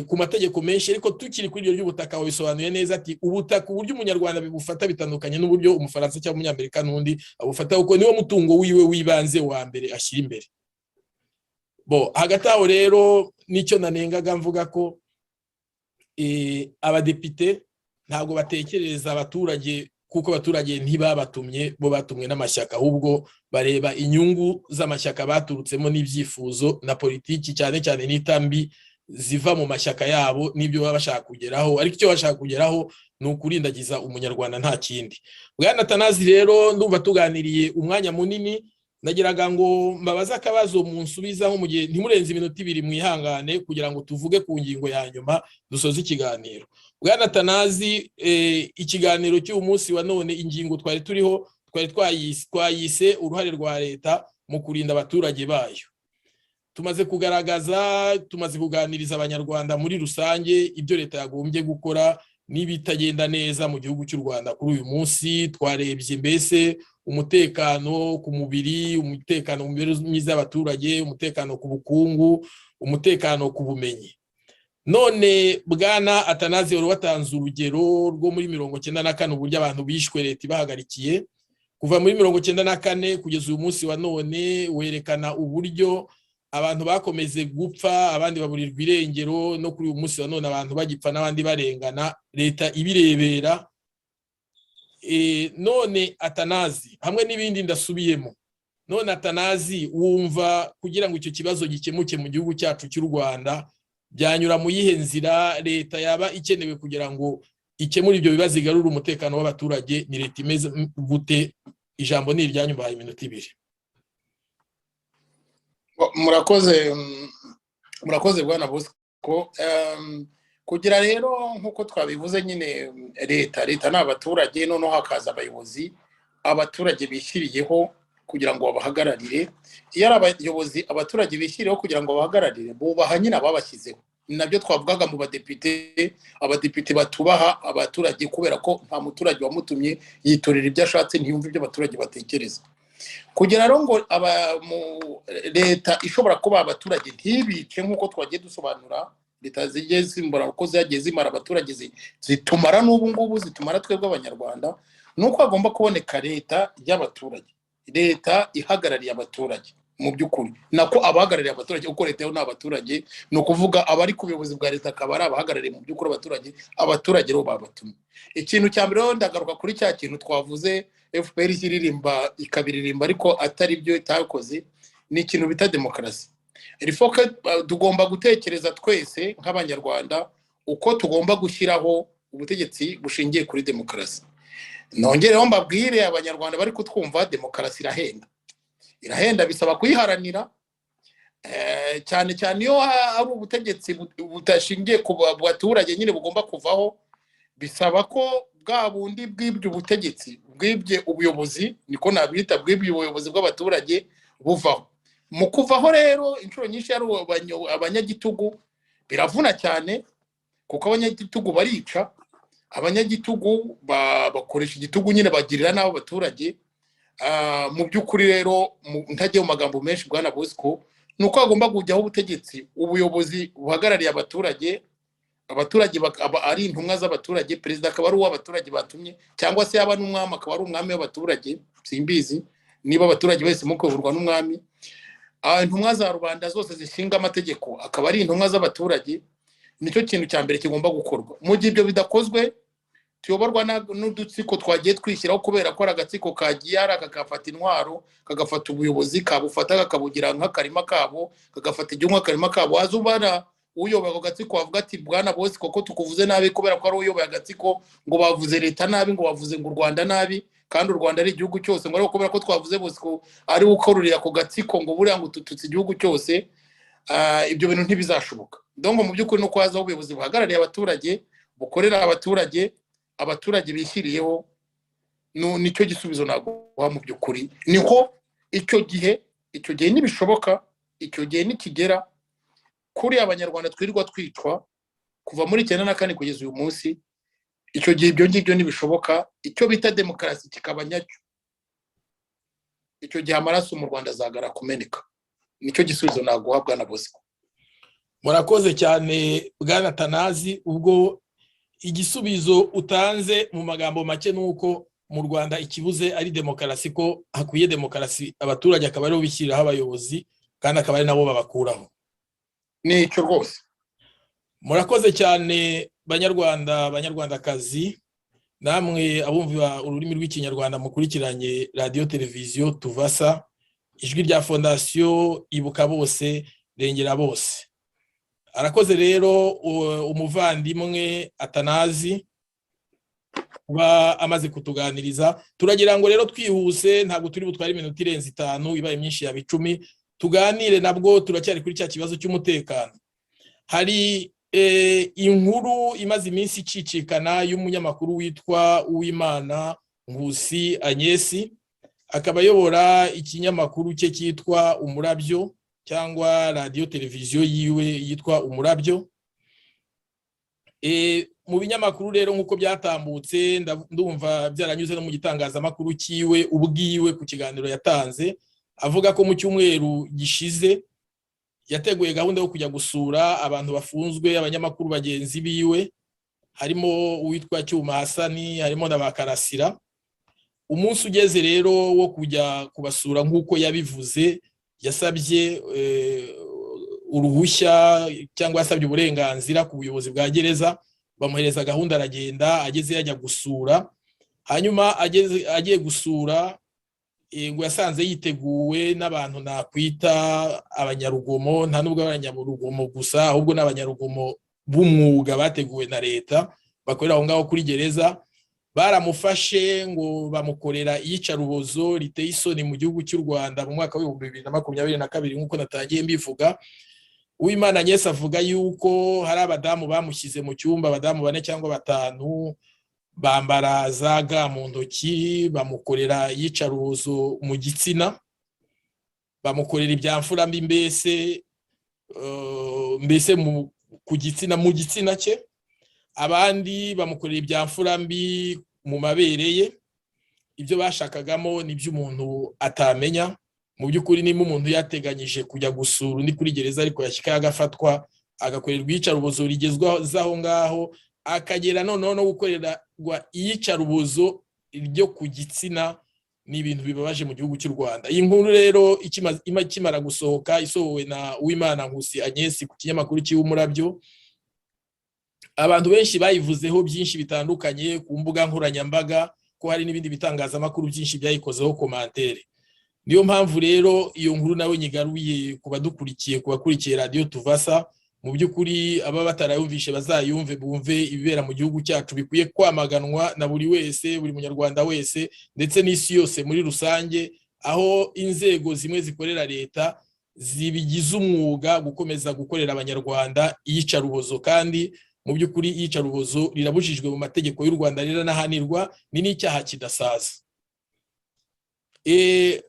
ku mategeko menshi, ariko tukiri kuri iryo ry'ubutaka, wabisobanuye neza ati ubutaka uburyo umunyarwanda bibufata bitandukanye n'uburyo umufaransa cyangwa umunyamerika n'undi abufata, kuko niwo mutungo wiwe w'ibanze wa mbere ashyira imbere. Bo, hagati aho rero nicyo nanengaga, mvuga ko abadepite ntabwo batekerereza abaturage, kuko abaturage ntibabatumye, bo batumwe n'amashyaka. Ahubwo bareba inyungu z'amashyaka baturutsemo n'ibyifuzo na politiki, cyane cyane n'itambi ziva mu mashyaka yabo n'ibyo baba bashaka kugeraho. Ariko icyo bashaka kugeraho ni ukurindagiza umunyarwanda, nta kindi. Bwana Tanazi rero, ndumva tuganiriye umwanya munini. Nagiraga ngo mbabaze akabazo munsubiza nko mu gihe ntimurenze iminota 2, mwihangane, kugira ngo tuvuge ku ngingo ya nyuma dusoze ikiganiro. Bwana Tanazi, ikiganiro cy'uyu munsi wa none, ingingo twari turiho twari twayise "Uruhare rwa leta mu kurinda abaturage bayo". Tumaze kugaragaza, tumaze kuganiriza abanyarwanda muri rusange ibyo leta yagombye gukora n'ibitagenda neza mu gihugu cy'u Rwanda kuri uyu munsi. Twarebye mbese umutekano ku mubiri, umutekano mu mibereho myiza y'abaturage, umutekano ku bukungu, umutekano ku bumenyi. None bwana Atanazi, wari watanze urugero rwo muri 94, uburyo abantu bishwe leta ibahagarikiye. Kuva muri 94 kugeza uyu munsi wa none, werekana uburyo Abantu bakomeze gupfa, abandi baburirwa irengero, no kuri uyu munsi wa none abantu bagipfa n'abandi barengana, leta ibirebera. None Atanazi, hamwe n'ibindi ndasubiyemo, none Atanazi, wumva kugira ngo icyo kibazo gikemuke mu gihugu cyacu cy'u Rwanda byanyura mu yihe nzira? Leta yaba ikenewe kugira ngo ikemure ibyo bibazo, igarure umutekano w'abaturage, ni leta imeze gute? Ijambo ni iryanyu, mbahaye iminota 2. Murakoze, murakoze bwana Bosco. Kugira rero nk'uko twabivuze nyine, leta ni abaturage, noneho hakaza abayobozi abaturage bishyiriyeho kugira ngo babahagararire. Iyo ari abayobozi abaturage bishyiriyeho kugira ngo babahagararire, bubaha nyine ababashyizeho. Ni nabyo twavugaga mu badepite, abadepite batubaha abaturage kubera ko nta muturage wamutumye, yitorera ibyo ashatse, ntiyumve ibyo abaturage batekereza. Kugira rero ngo leta ishobora kuba abaturage ntibice, nk'uko twagiye dusobanura, leta zigiye zimbura uko zagiye zimara abaturage, zitumara n'ubu ngubu zitumara twebwe Abanyarwanda, ni uko hagomba kuboneka leta y'abaturage, leta ihagarariye abaturage mu by'ukuri, nako abahagarariye abaturage, kuko leta yo ni abaturage. Ni ukuvuga abari ku buyobozi bwa leta akaba ari abahagarariye mu by'ukuri abaturage, abaturage rero babatumye. Ikintu cya mbere rero, ndagaruka kuri cya kintu twavuze FPR iririmba ikabiririmba ariko atari byo itakoze, ni ikintu bita demokarasi. Rifoke tugomba gutekereza twese nk'Abanyarwanda uko tugomba gushyiraho ubutegetsi bushingiye kuri demokarasi. Nongereho mbabwire Abanyarwanda bari kutwumva, demokarasi irahenda, irahenda, bisaba kuyiharanira, cyane cyane iyo ari ubutegetsi budashingiye ku baturage nyine bugomba kuvaho. Bisaba ko bwa bundi bwibye ubutegetsi, bwibye ubuyobozi, niko nabwita, bwibye ubuyobozi bw'abaturage buvaho. Mu kuvaho rero, inshuro nyinshi ari abanyagitugu, biravuna cyane, kuko abanyagitugu barica, abanyagitugu bakoresha igitugu nyine, bagirira nabi abaturage. Mu by'ukuri rero, ntagiye mu magambo menshi, bwana Bosco, ni uko hagomba kujyaho ubutegetsi, ubuyobozi buhagarariye abaturage, abaturage ari intumwa z'abaturage, perezida akaba ari uw'abaturage batumye, cyangwa se yaba n'umwami akaba ari umwami w'abaturage. Simbizi niba abaturage bose mukuyoborwa n'umwami. Intumwa za rubanda zose zishinga amategeko akaba ari intumwa z'abaturage. Nicyo kintu cya mbere kigomba gukorwa. Mu gihe ibyo bidakozwe, tuyoborwa n'udutsiko twagiye twishyiraho, kubera ko ari agatsiko kagiye hari kagafata intwaro, kagafata ubuyobozi, kabufata kakabugira nk'akarima kabo, kagafata igihugu nk'akarima kabo. Waza ubara uyoboye ako gatsiko, wavuga ati: "Bwana Bosco, ko tukuvuze nabi kubera ko ari uyoboye agatsiko, ngo bavuze leta nabi, ngo bavuze ngo u Rwanda nabi, kandi u Rwanda ari igihugu cyose, ngo ariko kubera ko twavuze Bosco ari we ukoruriye ako gatsiko, ngo buriya ngo tututse igihugu cyose," ibyo bintu ntibizashoboka. Donc mu by'ukuri ni uko hazaho ubuyobozi buhagarariye abaturage, bukorera abaturage, abaturage bishyiriyeho. Nicyo gisubizo naguha mu by'ukuri. Niho icyo gihe nibishoboka, icyo gihe nikigera, kuri Abanyarwanda twirirwa twicwa kuva muri 94 kugeza uyu munsi, icyo gihe ibyo ngibyo ntibishoboka, icyo bita demokarasi kikaba nyacyo, icyo gihe amaraso mu Rwanda azagara kumeneka. Nicyo gisubizo naguha, bwana Bosco. Murakoze cyane, bwana Tanazi. Ubwo igisubizo utanze mu magambo make ni uko mu Rwanda ikibuze ari demokarasi, ko hakwiye demokarasi, abaturage akaba aribo bishyiriraho abayobozi kandi akaba ari nabo babakuraho. Ni icyo rwose. Murakoze cyane, Banyarwanda, Banyarwandakazi, namwe abumva ururimi rw'Ikinyarwanda mukurikiranye Radiyo Televiziyo Tuvasa, ijwi rya Fondasiyo Ibuka Bose Rengera Bose. Arakoze rero umuvandimwe Atanazi kuba amaze kutuganiriza. Turagira ngo rero twihuse, ntabwo turi butware iminota irenze 5, ibaye myinshi yaba 10. Tuganire nabwo turacyari kuri cya kibazo cy'umutekano. Hari inkuru imaze iminsi icicikana y'umunyamakuru witwa Uwimana Nkusi Agnès, akaba ayobora ikinyamakuru cye cyitwa Umurabyo, cyangwa radiyo televiziyo yiwe yitwa Umurabyo. Mu binyamakuru rero, nk'uko byatambutse, ndumva byaranyuze no mu gitangazamakuru cyiwe ubwiwe, ku kiganiro yatanze avuga ko mu cyumweru gishize yateguye gahunda yo kujya gusura abantu bafunzwe, abanyamakuru bagenzi biwe, harimo uwitwa Cyuma Hasani, harimo na ba Karasira. Umunsi ugeze rero wo kujya kubasura nk'uko yabivuze. Yasabye uruhushya cyangwa yasabye uburenganzira ku buyobozi bwa gereza, bamuhereza gahunda, aragenda. Ageze yajya gusura, hanyuma ageze agiye gusura, ngo yasanze yiteguwe n'abantu nakwita abanyarugomo. Nta nubwo abanyarugomo gusa, ahubwo n'abanyarugomo b'umwuga bateguwe na leta bakorera aho ngaho kuri gereza. Baramufashe, ngo bamukorera iyicarubozo riteye isoni mu gihugu cy'u Rwanda mu mwaka w'2022. Nk'uko natangiye mbivuga, Uwimana Agnès avuga yuko hari abadamu bamushyize mu cyumba, abadamu bane cyangwa batanu, bambara za gants mu ntoki, bamukorera iyicarubozo mu gitsina, bamukorera ibya mfura mbi mbese ku gitsina, mu gitsina cye. Abandi bamukorera ibya mfura mbi mu mabere ye. Ibyo bashakagamo ni ibyo umuntu atamenya. Mu by'ukuri, niba umuntu yateganyije kujya gusura undi kuri gereza, ariko yashyikayo agafatwa, agakorerwa iyicarubozo rigezwaho aho ngaho, akagera noneho no gukorerwa iyicarubozo ryo ku gitsina, ni ibintu bibabaje mu gihugu cy'u Rwanda. Iyi nkuru rero ikimara gusohoka, isohowe na Uwimana Nkusi Agnès ku kinyamakuru cy'Umurabyo, abantu benshi bayivuzeho byinshi bitandukanye ku mbuga nkoranyambaga, ko hari n'ibindi bitangazamakuru byinshi byayikozeho commentaire. Niyo mpamvu rero iyo nkuru nawe nyigaruye ku badukurikiye, ku bakurikiye Radiyo Tuvasa. Mu by'ukuri, aba batarayumvishe bazayumve, bumve ibibera mu gihugu cyacu bikwiye kwamaganwa na buri wese, buri Munyarwanda wese, ndetse n'isi yose muri rusange, aho inzego zimwe zikorera leta zibigize umwuga gukomeza gukorera Abanyarwanda iyicarubozo. Kandi mu by'ukuri iyicarubozo rirabujijwe mu mategeko y'u Rwanda, riranahanirwa, ni n'icyaha kidasaza.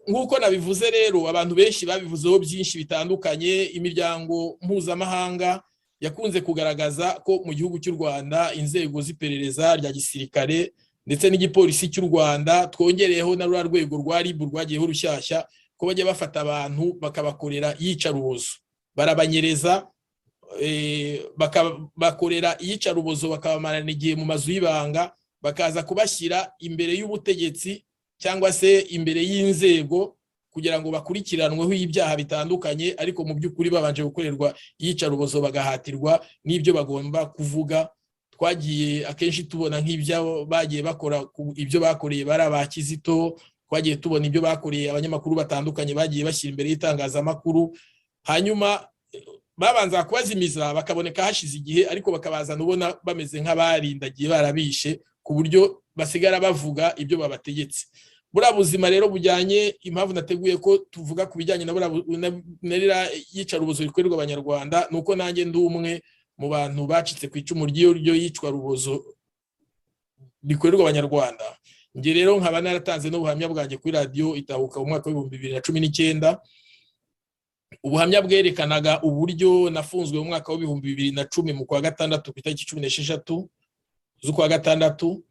Nk'uko nabivuze rero, abantu benshi babivuzeho byinshi bitandukanye. Imiryango mpuzamahanga yakunze kugaragaza ko mu gihugu cy'u Rwanda inzego z'iperereza rya gisirikare ndetse n'igipolisi cy'u Rwanda, twongereyeho na ruriya rwego rwa RIB rwagiyeho rushyashya, ko bajya bafata abantu bakabakorera iyicarubozo, barabanyereza, bakabakorera iyicarubozo, bakabamarana igihe mu mazu y'ibanga, bakaza kubashyira imbere y'ubutegetsi cyangwa se imbere y'inzego kugira ngo bakurikiranweho ibyaha bitandukanye, ariko mu by'ukuri babanje gukorerwa iyicarubozo, bagahatirwa n'ibyo bagomba kuvuga. Twagiye akenshi tubona nk'ibyo bagiye bakora, ibyo bakoreye bari aba Kizito, twagiye tubona ibyo bakoreye abanyamakuru batandukanye bagiye bashyira imbere y'itangazamakuru. Hanyuma babanza kubazimiza, bakaboneka hashize igihe, ariko bakabazana ubona bameze nk'abarindagiye, barabishe, ku buryo basigara bavuga ibyo babategetse. Buriya buzima rero bujyanye, impamvu nateguye ko tuvuga ku bijyanye na ririya yicarubozo rikorerwa Abanyarwanda, ni uko nanjye ndi umwe mu bantu bacitse ku icumu ry'iyo yicwa rubozo rikorerwa Abanyarwanda. Njye rero nkaba naratanze n'ubuhamya bwanjye kuri Radiyo Itahuka mu mwaka w'2019, ubuhamya bwerekanaga uburyo nafunzwe mu mwaka w'2010 mu kwa gatandatu, ku itariki 16 z'ukwa gatandatu,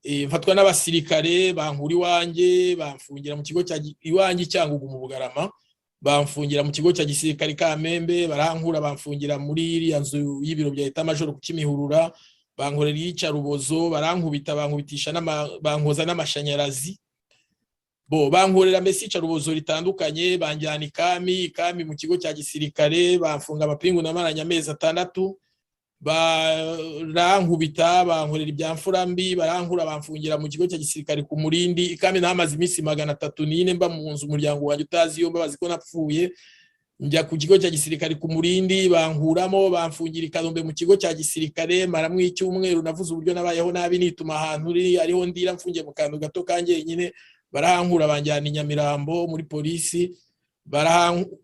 mfatwa n'abasirikare, bankura iwanjye, bamfungira mu kigo cya iwanjye i Cyangugu mu Bugarama, bamfungira mu kigo cya gisirikare Kamembe, barankura, bamfungira muri iriya nzu y'ibiro bya état-major ku Kimihurura, bankorera iyicarubozo, barankubita, bankubitisha, bankoza n'amashanyarazi, bo bankorera mbese iyicarubozo ritandukanye, banjyana ikami mu kigo cya gisirikare, bamfunga amapingu, namaranye amezi 6, barankubita, bankorera ibya mfura mbi, barankura, bamfungira mu kigo cya gisirikare ku Murindi. Ikami nahamaze iminsi 304 mba mu nzu umuryango wanjye utazi iyo mbabazi ko napfuye. Njya ku kigo cya gisirikare ku Murindi, bankuramo, bamfungira i Kanombe mu kigo cya gisirikare, maramwo icyumweru. Navuze uburyo nabayeho nabi, nituma ahantu uri ariho ndira, mfungiye mu kantu gato kanjye nyine. Barahankura, banjyana i Nyamirambo muri polisi,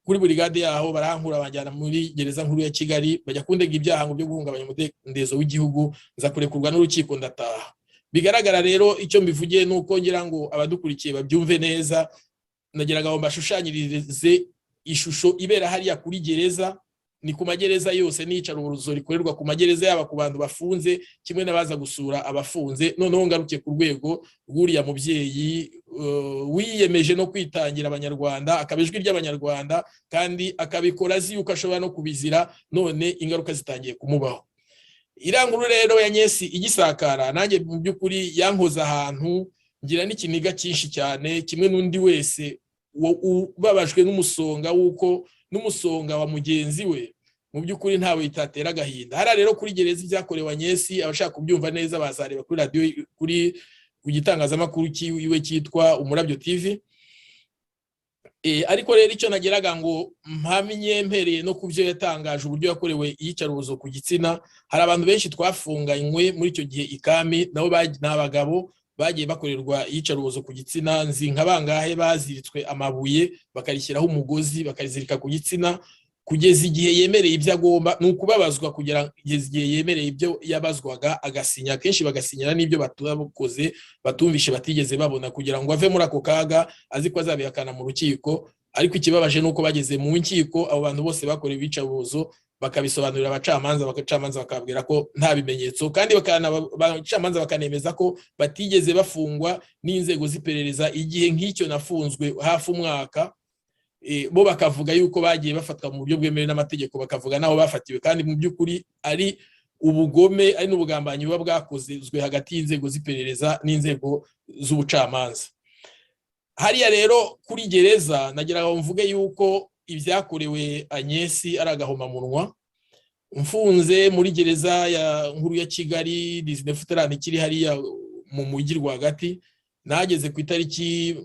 kuri burigade yaho, barahankura, banjyana muri gereza nkuru ya Kigali, bajya kundega ibyaha ngo byo guhungabanya umudendezo w'igihugu. Nza kurekurwa n'urukiko, ndataha. Bigaragara rero, icyo mbivugiye ni uko ngira ngo abadukurikiye babyumve neza. Nagiraga ngo mbashushanyirize ishusho ibera hariya kuri gereza. Ni ku magereza yose n'iyicarubozo rikorerwa ku magereza, yaba ku bantu bafunze kimwe n'abaza gusura abafunze. Noneho ngaruke ku rwego rw'uriya mubyeyi wiyemeje no kwitangira Abanyarwanda, akaba ijwi ry'Abanyarwanda, kandi akabikora azi yuko ashobora no kubizira, none ingaruka zitangiye kumubaho. Iriya nkuru rero ya Agnès igisakara, nanjye mu by'ukuri yankoze ahantu, ngira n'ikiniga cyinshi cyane kimwe n'undi wese. Ubabajwe n'umusonga w'uko n'umusonga wa mugenzi we, mu by'ukuri ntawe bitatera agahinda. Hariya rero kuri gereza, ibyakorewe Agnès, abashaka kubyumva neza bazareba kuri radiyo, kuri ku gitangazamakuru cyiwe cyitwa Umurabyo TV. Ariko rero icyo nageraga ngo mpamye, mpereye no ku byo yatangaje, uburyo yakorewe iyicarubozo ku gitsina, hari abantu benshi twafunganywe muri icyo gihe ikami, nabo ni abagabo bagiye bakorerwa iyicarubozo ku gitsina. Nzi nka bangahe baziritswe amabuye, bakarishyiraho umugozi, bakarizirika ku gitsina kugeza igihe yemereye ibyo agomba. Ni ukubabazwa kugeza igihe yemereye ibyo yabazwaga, agasinya. Kenshi bagasinyira n'ibyo bakoze batumvishe, batigeze babona, kugira ngo ave muri ako kaga azi ko azabihakana mu rukiko. Ariko ikibabaje ni uko bageze mu nkiko, abo bantu bose bakorewe iyicarubozo bakabisobanurira abacamanza, abacamanza bakababwira ko nta bimenyetso, kandi abacamanza bakanemeza ko batigeze bafungwa n'inzego z'iperereza igihe nk'icyo nafunzwe, hafi umwaka. Bo bakavuga yuko bagiye bafatwa mu buryo bwemewe n'amategeko, bakavuga n'aho bafatiwe, kandi mu by'ukuri ari ubugome, ari n'ubugambanyi buba bwakozwe hagati y'inzego z'iperereza n'inzego z'ubucamanza. Hariya rero kuri gereza, nagira ngo mvuge yuko ibyakorewe Agnès ari agahomamunwa. Mfunze muri gereza ya nkuru ya Kigali, dix-neuf trente, ikiri hariya mu mujyi rwagati, nahageze ku itariki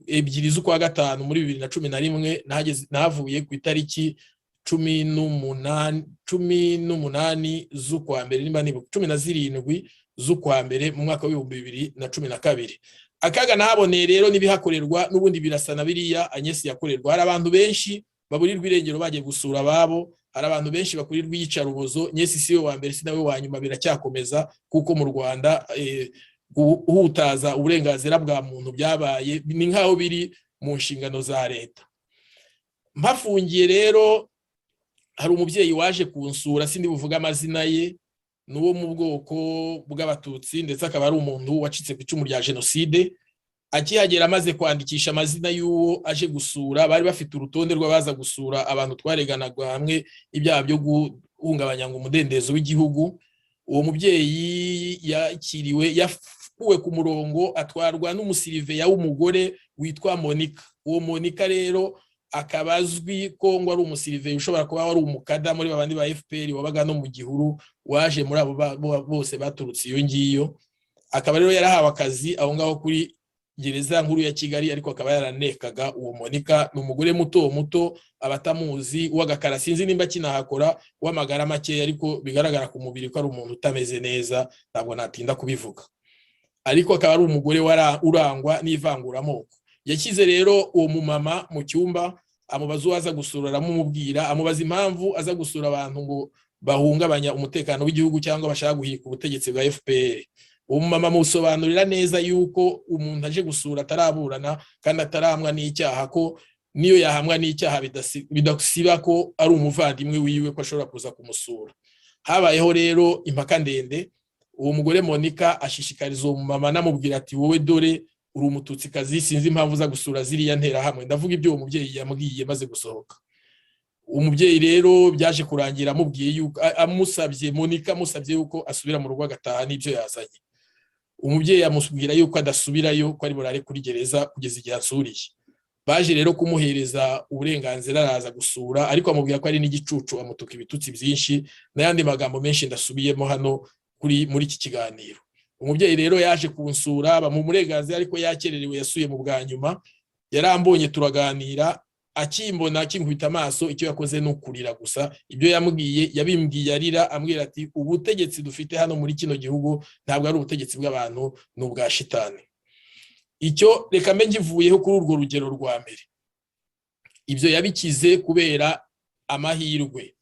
2 z'ukwa gatanu muri 2011. Nahavuye ku itariki 18, 18 z'ukwa mbere, nimba nibuka, 17 z'ukwa mbere mu mwaka w'2012. Akaga nahaboneye rero n'ibihakorerwa n'ubundi birasa na biriya Agnès yakorerwa. Hari abantu benshi baburirwa irengero bagiye gusura ababo, hari abantu benshi bakurirwa iyicarubozo. Agnès si we wa mbere, si nawe wa nyuma, biracyakomeza, kuko mu Rwanda guhutaza uburenganzira bwa muntu byabaye ni nk'aho biri mu nshingano za leta. Mpafungiye rero, hari umubyeyi waje kunsura, sindi buvuge amazina ye, ni uwo mu bwoko bw'Abatutsi, ndetse akaba ari umuntu wacitse ku icumu rya jenoside. Akihagera, amaze kwandikisha amazina y'uwo aje gusura, bari bafite urutonde rw'abaza gusura abantu twareganaga hamwe ibyaha byo guhungabanya ngo umudendezo w'igihugu. Uwo mubyeyi yakiriwe, yakuwe ku murongo, atwarwa n'umusiriveya w'umugore witwa Monica. Uwo Monica rero akaba azwi ko ngo ari umusiriveya ushobora kuba wari umukada muri babandi ba FPR, wabaga no mu gihuru, waje muri abo bose baturutse iyo ngiyo. Akaba rero yarahawe akazi aho ngaho kuri gereza nkuru ya Kigali, ariko akaba yaranekaga uwo Monica. Ni umugore muto muto, abatamuzi, w'agakara, sinzi nimba akinahakora, w'amagara makeya, ariko bigaragara ku mubiri ko ari umuntu utameze neza, ntabwo natinda kubivuga. Ariko akaba ari umugore urangwa n'ivanguramoko. Yashyize rero uwo mumama mu cyumba, amubaza uwo aza gusura, aramumubwira, amubaza impamvu aza gusura abantu ngo bahungabanya umutekano w'igihugu cyangwa bashaka guhirika ubutegetsi bwa FPR. Uwo mumama amusobanurira neza yuko umuntu aje gusura ataraburana kandi atarahamwa n'icyaha, ko niyo yahamwa n'icyaha bidasiba ko ari umuvandimwe wiwe, ko ashobora kuza kumusura. Habayeho rero impaka ndende. Uwo mugore Monica ashishikariza uwo mumama, anamubwira ati: "Wowe dore uri Umututsikazi, sinzi impamvu uza gusura ziriya nterahamwe." Ndavuga ibyo uwo mubyeyi yambwiye maze gusohoka. Umubyeyi rero byaje kurangira amubwiye yuko amusabye, Monica amusabye yuko asubira mu rugo agataha n'ibyo yazanye. Umubyeyi amubwira yuko adasubirayo, ko ari burare kuri gereza kugeza igihe asuriye. Baje rero kumuhereza uburenganzira, araza gusura, ariko amubwira ko ari n'igicucu, amutuka ibitutsi byinshi n'ayandi magambo menshi ndasubiyemo hano kuri muri iki kiganiro. Umubyeyi rero yaje kunsura, bamuha uburenganzira, ariko yakererewe, yasuye mu bwa nyuma. Yarambonye, turaganira. Akimbona, akinkubita amaso, icyo yakoze ni ukurira gusa. Ibyo yambwiye yabimbwiye arira, ambwira ati: "Ubutegetsi dufite hano muri kino gihugu ntabwo ari ubutegetsi bw'abantu, ni ubwa shitani." Icyo reka mbe ngivuyeho kuri urwo rugero rwa mbere. Ibyo yabikize kubera amahirwe.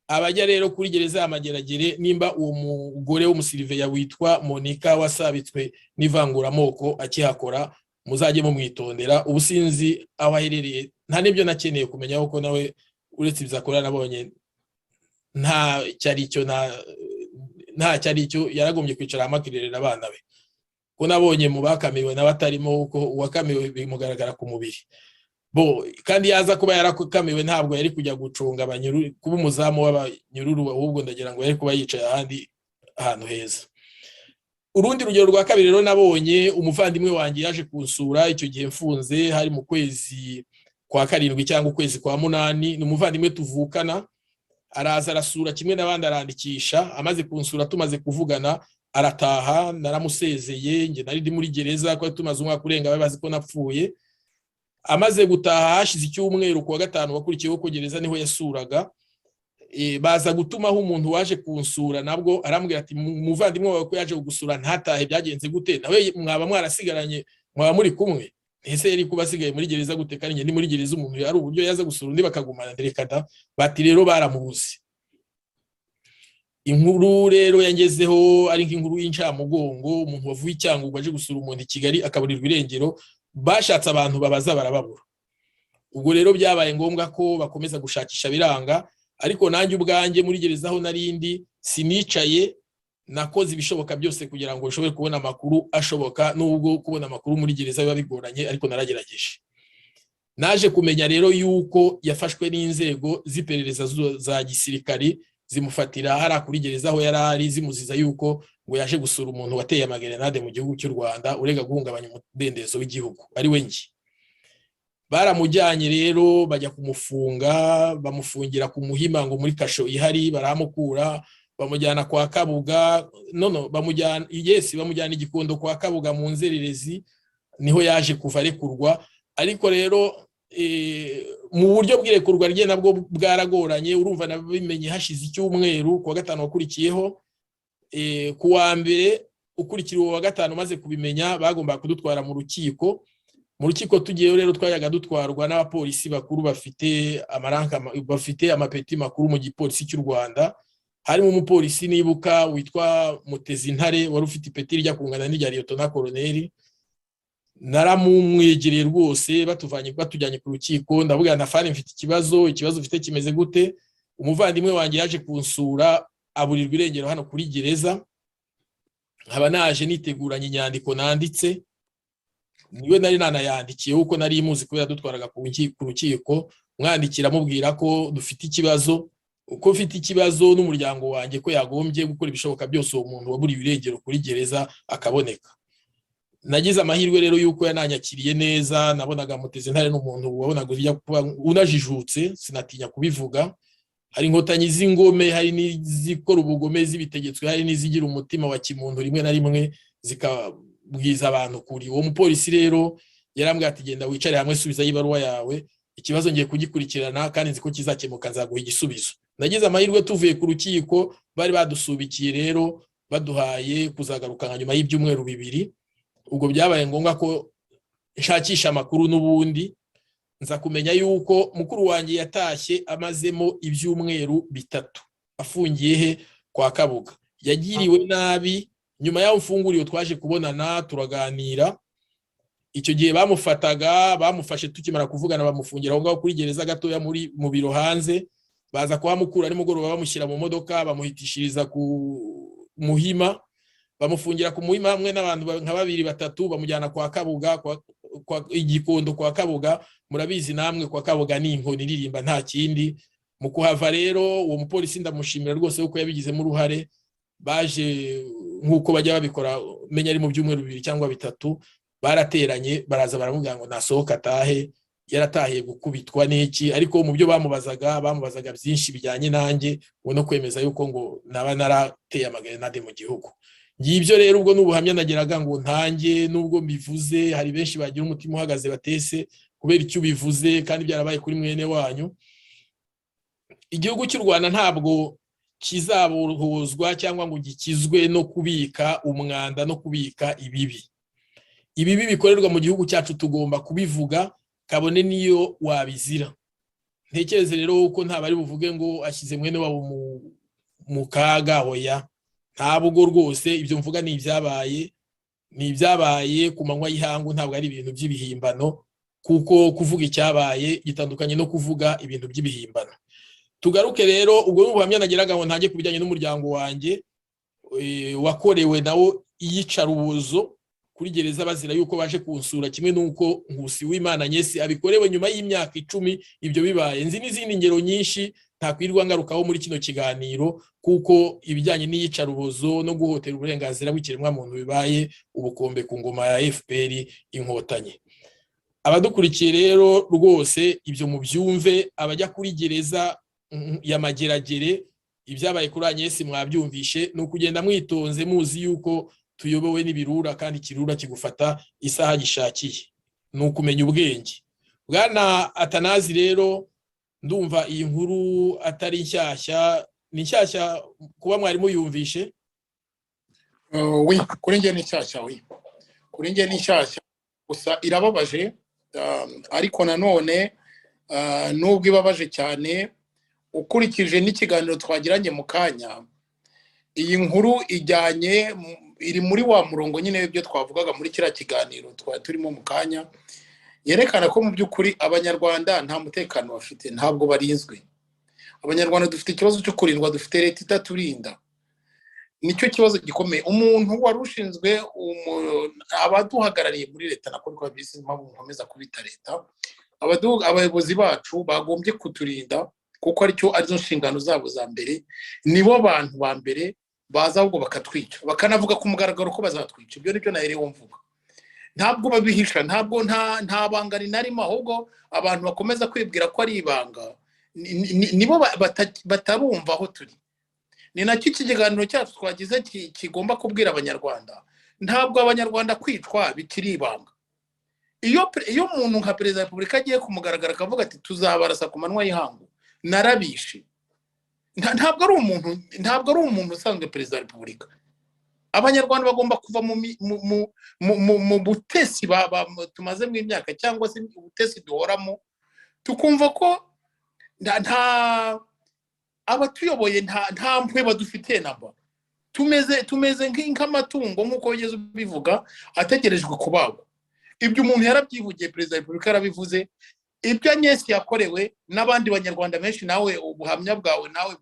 Abajya rero kuri gereza ya Mageragere, nimba uwo mugore w'umusiriveya witwa Monica wasabitswe n'ivanguramoko akihakora, muzajye mumwitondera. Ubu sinzi aho aherereye, nta n'ibyo nakeneye kumenya, kuko nawe uretse ibyo akora nabonye nta cyari cyo, nta cyari cyo. Yaragombye kwicara hamwe akirerera abana be, ko nabonye mu bakamiwe n'abatarimo, kuko uwakamiwe bimugaragara ku mubiri bo. Kandi yaza kuba yarakamiwe, ntabwo yari kujya gucunga abanyururu, kuba umuzamu w'abanyururu, ahubwo ndagira ngo yari kuba yicaye ahandi ahantu heza. Urundi rugero rwa kabiri rero, nabonye umuvandimwe wanjye yaje kunsura icyo gihe mfunze, hari mu kwezi kwa karindwi cyangwa ukwezi kwa munani. Ni umuvandimwe tuvukana, araza arasura kimwe n'abandi, arandikisha. Amaze kunsura, tumaze kuvugana, arataha. Naramusezeye, njye nari ndi muri gereza kuko tumaze umwaka urenga bazi ko napfuye. Amaze gutaha, hashize icyumweru, ku wa gatanu wakurikiyeho ko gereza niho yasuraga, baza gutumaho umuntu waje kunsura. Nabwo arambwira ati: "Umuvandimwe wawe ko yaje kugusura ntatahe, byagenze gute? Nawe mwaba mwarasigaranye, mwaba muri kumwe?" Ese yari kuba asigaye muri gereza gute kandi njye ndi muri gereza? Umuntu yari uburyo yaza gusura undi bakagumana? Reka da. Bati rero baramubuze. Inkuru rero yangezeho ari nk'inkuru y'incamugongo: umuntu wavuye i Cyangugu aje gusura umuntu i Kigali akaburirwa irengero. Bashatse abantu babaza, barababura. Ubwo rero byabaye ngombwa ko bakomeza gushakisha, biranga. Ariko nanjye ubwanjye muri gereza aho narindi sinicaye, nakoze ibishoboka byose kugira ngo nshobore kubona amakuru ashoboka, nubwo kubona amakuru muri gereza biba bigoranye, ariko naragerageje. Naje kumenya rero yuko yafashwe n'inzego z'iperereza za gisirikari, zimufatira hariya kuri gereza aho yari ari, zimuziza yuko ngo yaje gusura umuntu wateye amagerenade mu gihugu cy'u Rwanda, urega guhungabanya umudendezo w'igihugu, ari we njye. Baramujyanye rero, bajya kumufunga, bamufungira ku Muhima ngo muri kasho ihari. Barahamukura, bamujyana kwa Kabuga. No bamujyana, yes, bamujyana igikondo kwa Kabuga mu nzererezi, niho yaje kuva arekurwa. Ariko rero mu buryo bw'irekurwa rye nabwo bwaragoranye. Urumva nabimenye hashize icyumweru, ku wa gatanu wakurikiyeho. Ku wa mbere ukurikira uwo wa gatanu umaze kubimenya, bagombaga kudutwara mu rukiko. Mu rukiko tugiyeyo rero, twajyaga dutwarwa n'abapolisi bakuru bafite amaranka, bafite amapeti makuru mu gipolisi cy'u Rwanda. Harimo umupolisi nibuka witwa Mutezintare, wari ufite ipeti rijya kungana n'irya liyetona koroneri. Naramumwegereye rwose, batuvanye batujyanye ku rukiko, ndavuga na fani: "Mfite ikibazo." "Ikibazo ufite kimeze gute?" "Umuvandimwe wanjye yaje kunsura, aburirwa irengero hano kuri gereza, nkaba naje niteguranye inyandiko nanditse." Niwe nari nanayandikiye kuko nari muzi kubera dutwaraga ku rukiko. Mwandikira amubwira ko dufite ikibazo, uko mfite ikibazo n'umuryango wanjye, ko yagombye gukora ibishoboka byose uwo muntu waburiwe irengero kuri gereza akaboneka. Nagize amahirwe rero yuko yananyakiriye neza. Nabonaga Mutezintare n'umuntu wabonaga ujya kuba unajijutse, sinatinya kubivuga. Hari inkotanyi z'ingome, hari n'izikora ubugome zibitegetswe, hari n'izigira umutima wa kimuntu, rimwe na rimwe zikabwiza abantu kuri. Uwo mupolisi rero yarambwiye ati: "Genda wicare hamwe, subizayo ibaruwa yawe, ikibazo ngiye kugikurikirana kandi nzi ko kizakemuka, nzaguha igisubizo." Nagize amahirwe, tuvuye ku rukiko bari badusubikiye rero, baduhaye kuzagaruka nka nyuma y'ibyumweru 2. Ubwo byabaye ngombwa ko nshakisha amakuru n'ubundi, nza kumenya yuko mukuru wanjye yatashye amazemo ibyumweru 3 afungiye he? Kwa Kabuga. Yagiriwe nabi. Nyuma y'aho mfunguriwe, twaje kubonana, turaganira. Icyo gihe bamufataga, bamufashe tukimara kuvugana, bamufungira aho ngaho kuri gereza gatoya muri mu biro hanze. Baza kuhamukura nimugoroba, bamushyira mu modoka, bamuhitishiriza ku Muhima, bamufungira ku Muhima hamwe n'abantu nka babiri batatu, bamujyana kwa Kabuga, kwa Igikondo kwa Kabuga. Murabizi namwe, kwa Kabuga ni inkoni iririmba, nta kindi. Mu kuhava rero, uwo mupolisi ndamushimira rwose kuko yabigizemo uruhare. Baje nk'uko bajya babikora, menya ari mu byumweru 2 cyangwa 3, barateranye, baraza, baramubwira ngo nasohoka atahe. Yaratahiye gukubitwa n'iki? Ariko mu byo bamubazaga, bamubazaga byinshi bijyanye nanjye, ngo no kwemeza yuko ngo naba narateye amagerenade mu gihugu. Ngibyo rero, ubwo ni ubuhamya nageraga ngo ntange. Nubwo mbivuze, hari benshi bagira umutima uhagaze, batese kubera icyo ubivuze kandi byarabaye kuri mwene wanyu. Igihugu cy'u Rwanda ntabwo kizabohozwa cyangwa ngo gikizwe no kubika umwanda no kubika ibibi. Ibibi bikorerwa mu gihugu cyacu tugomba kubivuga, kabone n'iyo wabizira. Ntekereze rero ko nta bari buvuge ngo ashyize mwene wabo mu kaga. Hoya, ntabwo rwose ibyo mvuga ni ibyabaye, ni ibyabaye ku manywa y'ihangu, ntabwo ari ibintu by'ibihimbano, kuko kuvuga icyabaye gitandukanye no kuvuga ibintu by'ibihimbano. Tugaruke rero, ubwo ni ubuhamya nageraga ngo ntange ku bijyanye n'umuryango wanjye wakorewe nawo iyicarubozo. Kuri gereza bazira yuko baje kunsura, kimwe n'uko Nkusi w'Imana Nyesi abikorewe nyuma y'imyaka 10 ibyo bibaye. Nzi n'izindi ngero nyinshi ntakwirirwa ngarukaho muri kino kiganiro, kuko ibijyanye n'iyicarubozo no guhotera uburenganzira bw'ikiremwamuntu bibaye ubukombe ku ngoma ya FPR Inkotanyi. Abadukurikiye rero, rwose ibyo mubyumve. Abajya kuri gereza ya Mageragere, ibyabaye kuri Agnès mwabyumvishe. Ni ukugenda mwitonze, muzi yuko tuyobowe n'ibirura, kandi ikirura kigufata isaha gishakiye. Ni ukumenya ubwenge. Bwana Atanazi rero, ndumva iyi nkuru atari nshyashya. Ni nshyashya kuba mwari muyumvishe? Oui, kuri njye ni nshyashya. Oui, kuri njye ni nshyashya, gusa irababaje. Ariko nanone nubwo ibabaje cyane, ukurikije n'ikiganiro twagiranye mu kanya, iyi nkuru ijyanye, iri muri wa murongo nyine w'ibyo twavugaga muri kiriya kiganiro twari turimo mu kanya, yerekana ko mu by'ukuri Abanyarwanda nta mutekano bafite, ntabwo barinzwe. Abanyarwanda dufite ikibazo cyo kurindwa, dufite leta itaturinda, nicyo kibazo gikomeye. Umuntu wari ushinzwe abaduhagarariye muri leta, nako twabizi impamvu nkomeza kubita leta, abayobozi bacu bagombye kuturinda, kuko aricyo arizo nshingano zabo za mbere, nibo bantu ba mbere baza ahubwo bakatwica, bakanavuga ku mugaragaro ko bazatwica. Ibyo nibyo naherewe mvuga, ntabwo babihisha, ntabwo nta banga rinarimo. Ahubwo abantu bakomeza kwibwira ko ari ibanga nibo batarumva aho turi. Ni nacyo iki kiganiro cyacu twagize kigomba kubwira Abanyarwanda. Ntabwo Abanyarwanda kwicwa bikiri ibanga. Iyo umuntu nka Perezida wa Repubulika agiye ku mugaragaro akavuga ati: "Tuzabarasa ku manywa y'ihangu, narabishe," ntabwo ari umuntu usanzwe, Perezida wa Repubulika. Abanyarwanda bagomba kuva mu butesi tumazemo imyaka, cyangwa se ubutesi duhoramo, tukumva ko nta abatuyoboye nta mpuhwe badufitiye namba. Tumeze nk'amatungo, nk'uko wigeze ubivuga, ategerejwe kubagwa. Ibyo umuntu yarabyivugiye, Perezida wa Repubulika yarabivuze. Ibyo Agnès yakorewe n'abandi Banyarwanda benshi, nawe ubuhamya bwawe nawe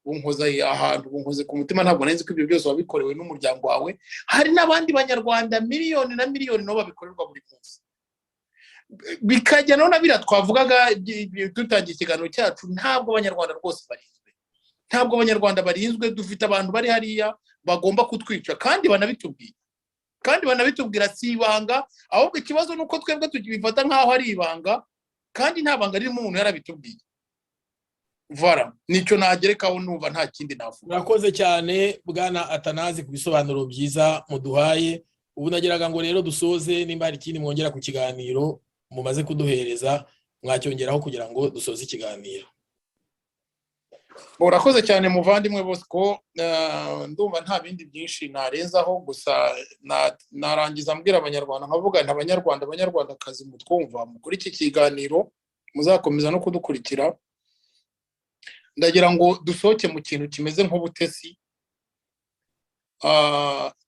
bunkoza ahantu, bunkoze ku mutima. Ntabwo nari nzi ko ibyo byose wabikorewe n'umuryango wawe. Hari n'abandi Banyarwanda miliyoni na miliyoni nabo babikorerwa buri munsi. Bikajya none biriya twavugaga dutangiye ikiganiro cyacu. Ntabwo Abanyarwanda rwose barinzwe, ntabwo Abanyarwanda barinzwe. Dufite abantu bari hariya bagomba kutwica, kandi banabitubwira, kandi banabitubwira, si ibanga. Ahubwo ikibazo ni uko twebwe tukibifata nk'aho ari ibanga, kandi nta banga ririmo, umuntu yarabitubwiye. Voilà, nicyo nagerekaho, numva nta kindi navuga. Murakoze cyane, bwana Atanazi, ku bisobanuro byiza muduhaye. Ubu nageraga ngo rero dusoze. Nimba hari ikindi mwongera ku kiganiro mumaze kuduhereza, mwacyongeraho kugira ngo dusoze ikiganiro. Urakoze cyane, muvandimwe Bosco. Ndumva nta bindi byinshi narenzaho, gusa narangiza mbwira Abanyarwanda, nkavuga nti: Abanyarwanda, Abanyarwandakazi mutwumva kuri iki kiganiro, muzakomeza no kudukurikira, ndagira ngo dusohoke mu kintu kimeze nk'ubutesi,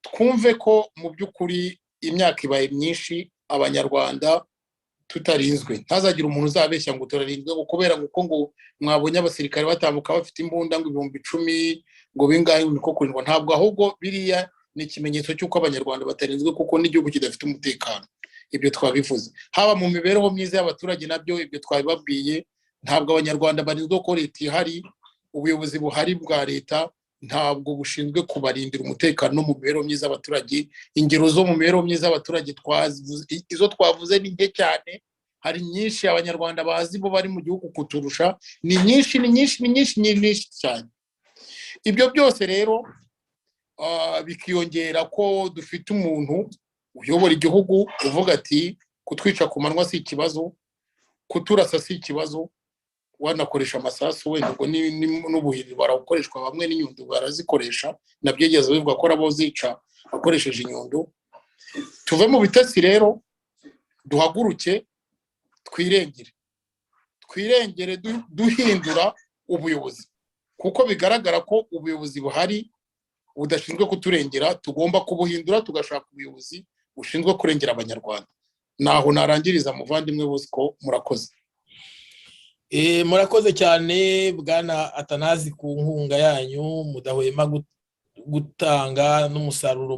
twumve ko mu by'ukuri imyaka ibaye myinshi Abanyarwanda tutarinzwe. Ntazagire umuntu uzabeshya ngo turarinzwe, ngo kubera ngo uko ngo mwabonye abasirikare batambuka bafite imbunda ngo 10,000, ngo bingahe, niko kurindwa. Ntabwo, ahubwo biriya ni ikimenyetso cy'uko Abanyarwanda batarinzwe, kuko n'igihugu kidafite umutekano. Ibyo twabivuze. Haba mu mibereho myiza y'abaturage, nabyo ibyo twabibabwiye. Ntabwo Abanyarwanda barinzwe, ko leta ihari, ubuyobozi buhari bwa leta ntabwo bushinzwe kubarindira umutekano no mu mibereho myiza y'abaturage. Ingero zo mu mibereho myiza y'abaturage, izo twavuze ni nke cyane. Hari nyinshi Abanyarwanda bazi, bo bari mu gihugu kuturusha. Ni nyinshi, ni nyinshi, ni nyinshi, ni nyinshi cyane. Ibyo byose rero bikiyongera ko dufite umuntu uyobora igihugu uvuga ati: "Kutwica ku manywa si ikibazo, kuturasa si ikibazo, wanakoresha amasasu." Wenda ubwo n'ubuhiri barabukoreshwa bamwe, n'inyundo barazikoresha, nabyo yigeze bivuga ko arabo zica akoresheje inyundo. Tuve mu bitesi rero, duhaguruke, twirengere, twirengere duhindura ubuyobozi, kuko bigaragara ko ubuyobozi buhari budashinzwe kuturengera. Tugomba kubuhindura, tugashaka ubuyobozi bushinzwe kurengera Abanyarwanda. Naho narangiriza, muvandimwe Bosco, murakoze. Murakoze cyane, bwana Atanazi, ku nkunga yanyu mudahwema gutanga n'umusaruro.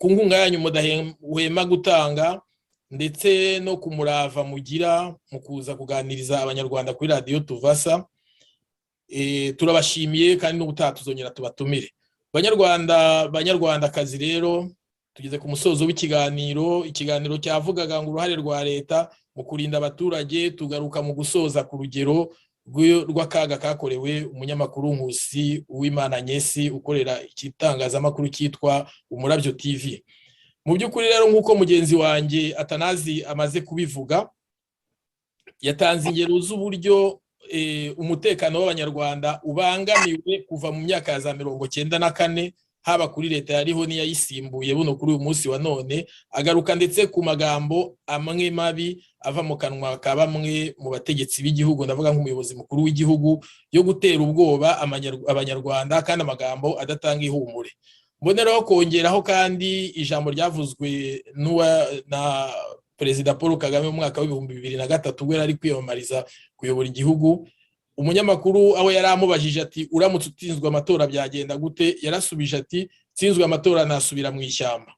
Ku nkunga yanyu mudahwema gutanga, ndetse no ku murava mugira mu kuza kuganiriza Abanyarwanda kuri Radiyo Tuvasa. Turabashimiye kandi n'ubutaha tuzongera tubatumire. Banyarwanda, Banyarwandakazi rero, tugeze ku musozo w'ikiganiro. Ikiganiro cyavugaga ngo uruhare rwa leta mu kurinda abaturage. Tugaruka mu gusoza ku rugero rw'akaga kakorewe umunyamakuru Nkusi Uwimana Agnès, ukorera igitangazamakuru cyitwa Umurabyo TV. Mu by'ukuri rero, nk'uko mugenzi wanjye Atanazi amaze kubivuga, yatanze ingero z'uburyo umutekano w'Abanyarwanda ubangamiwe kuva mu myaka ya za 94, haba kuri leta yariho n'iyayisimbuye buno kuri uyu munsi wa none. Agaruka ndetse ku magambo amwe mabi ava mu kanwa ka bamwe mu bategetsi b'igihugu, ndavuga nk'umuyobozi mukuru w'igihugu, yo gutera ubwoba Abanyarwanda, kandi amagambo adatanga ihumure. Mboneraho kongeraho kandi ijambo ryavuzwe na Perezida Paul Kagame mu mwaka wa 2003, ubwo yari ari kwiyamamariza kuyobora igihugu. Umunyamakuru aho yari amubajije ati: "Uramutse utsinzwe amatora byagenda gute?" Yarasubije ati: "Tsinzwe amatora nasubira mu ishyamba."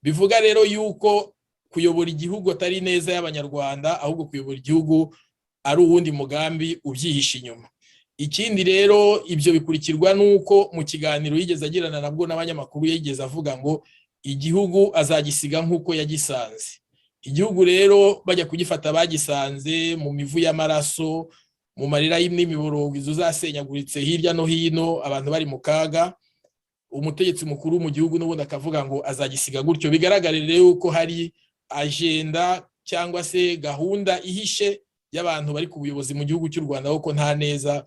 Bivuga rero yuko kuyobora igihugu atari neza y'Abanyarwanda, ahubwo kuyobora igihugu ari uwundi mugambi ubyihishe inyuma. Ikindi rero, ibyo bikurikirwa n'uko mu kiganiro yigeze agirana nabwo n'abanyamakuru yigeze avuga ngo igihugu azagisiga nk'uko yagisanze. Igihugu rero bajya kugifata bagisanze mu mivu y'amaraso, mu marira n'imiborogo, inzu zasenyaguritse hirya no hino, abantu bari mu kaga. Umutegetsi mukuru mu gihugu n'ubundi akavuga ngo azagisiga gutyo. Bigaragare rero yuko hari agenda cyangwa se gahunda ihishe y'abantu bari ku buyobozi mu gihugu cy'u Rwanda, kuko nta neza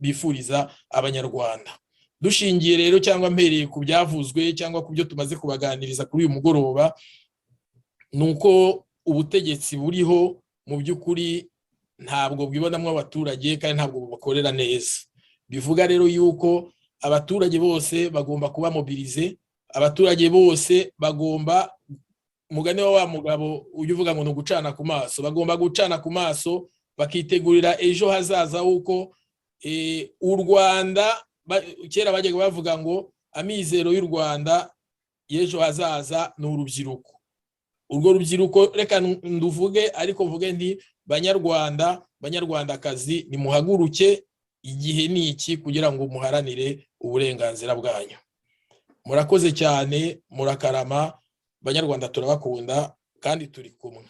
bifuriza Abanyarwanda. Dushingiye rero cyangwa mpereye ku byavuzwe cyangwa ku byo tumaze kubaganiriza kuri uyu mugoroba, ni uko ubutegetsi buriho mu by'ukuri ntabwo bwibonamo abaturage kandi ntabwo bubakorera neza. Bivuga rero yuko abaturage bose bagomba kuba mobilisés, abaturage bose bagomba, mugani wa wa mugabo ujya uvuga ngo ni ugucana ku maso, bagomba gucana ku maso bakitegurira ejo hazaza, wuko u Rwanda kera bajyaga bavuga ngo amizero y'u Rwanda y'ejo hazaza ni urubyiruko. Urwo rubyiruko reka nduvuge, ariko mvuge nti: Banyarwanda, Banyarwandakazi, nimuhaguruke, igihe ni iki kugira ngo muharanire uburenganzira bwanyu. Murakoze cyane, murakarama. Banyarwanda, turabakunda kandi turi kumwe.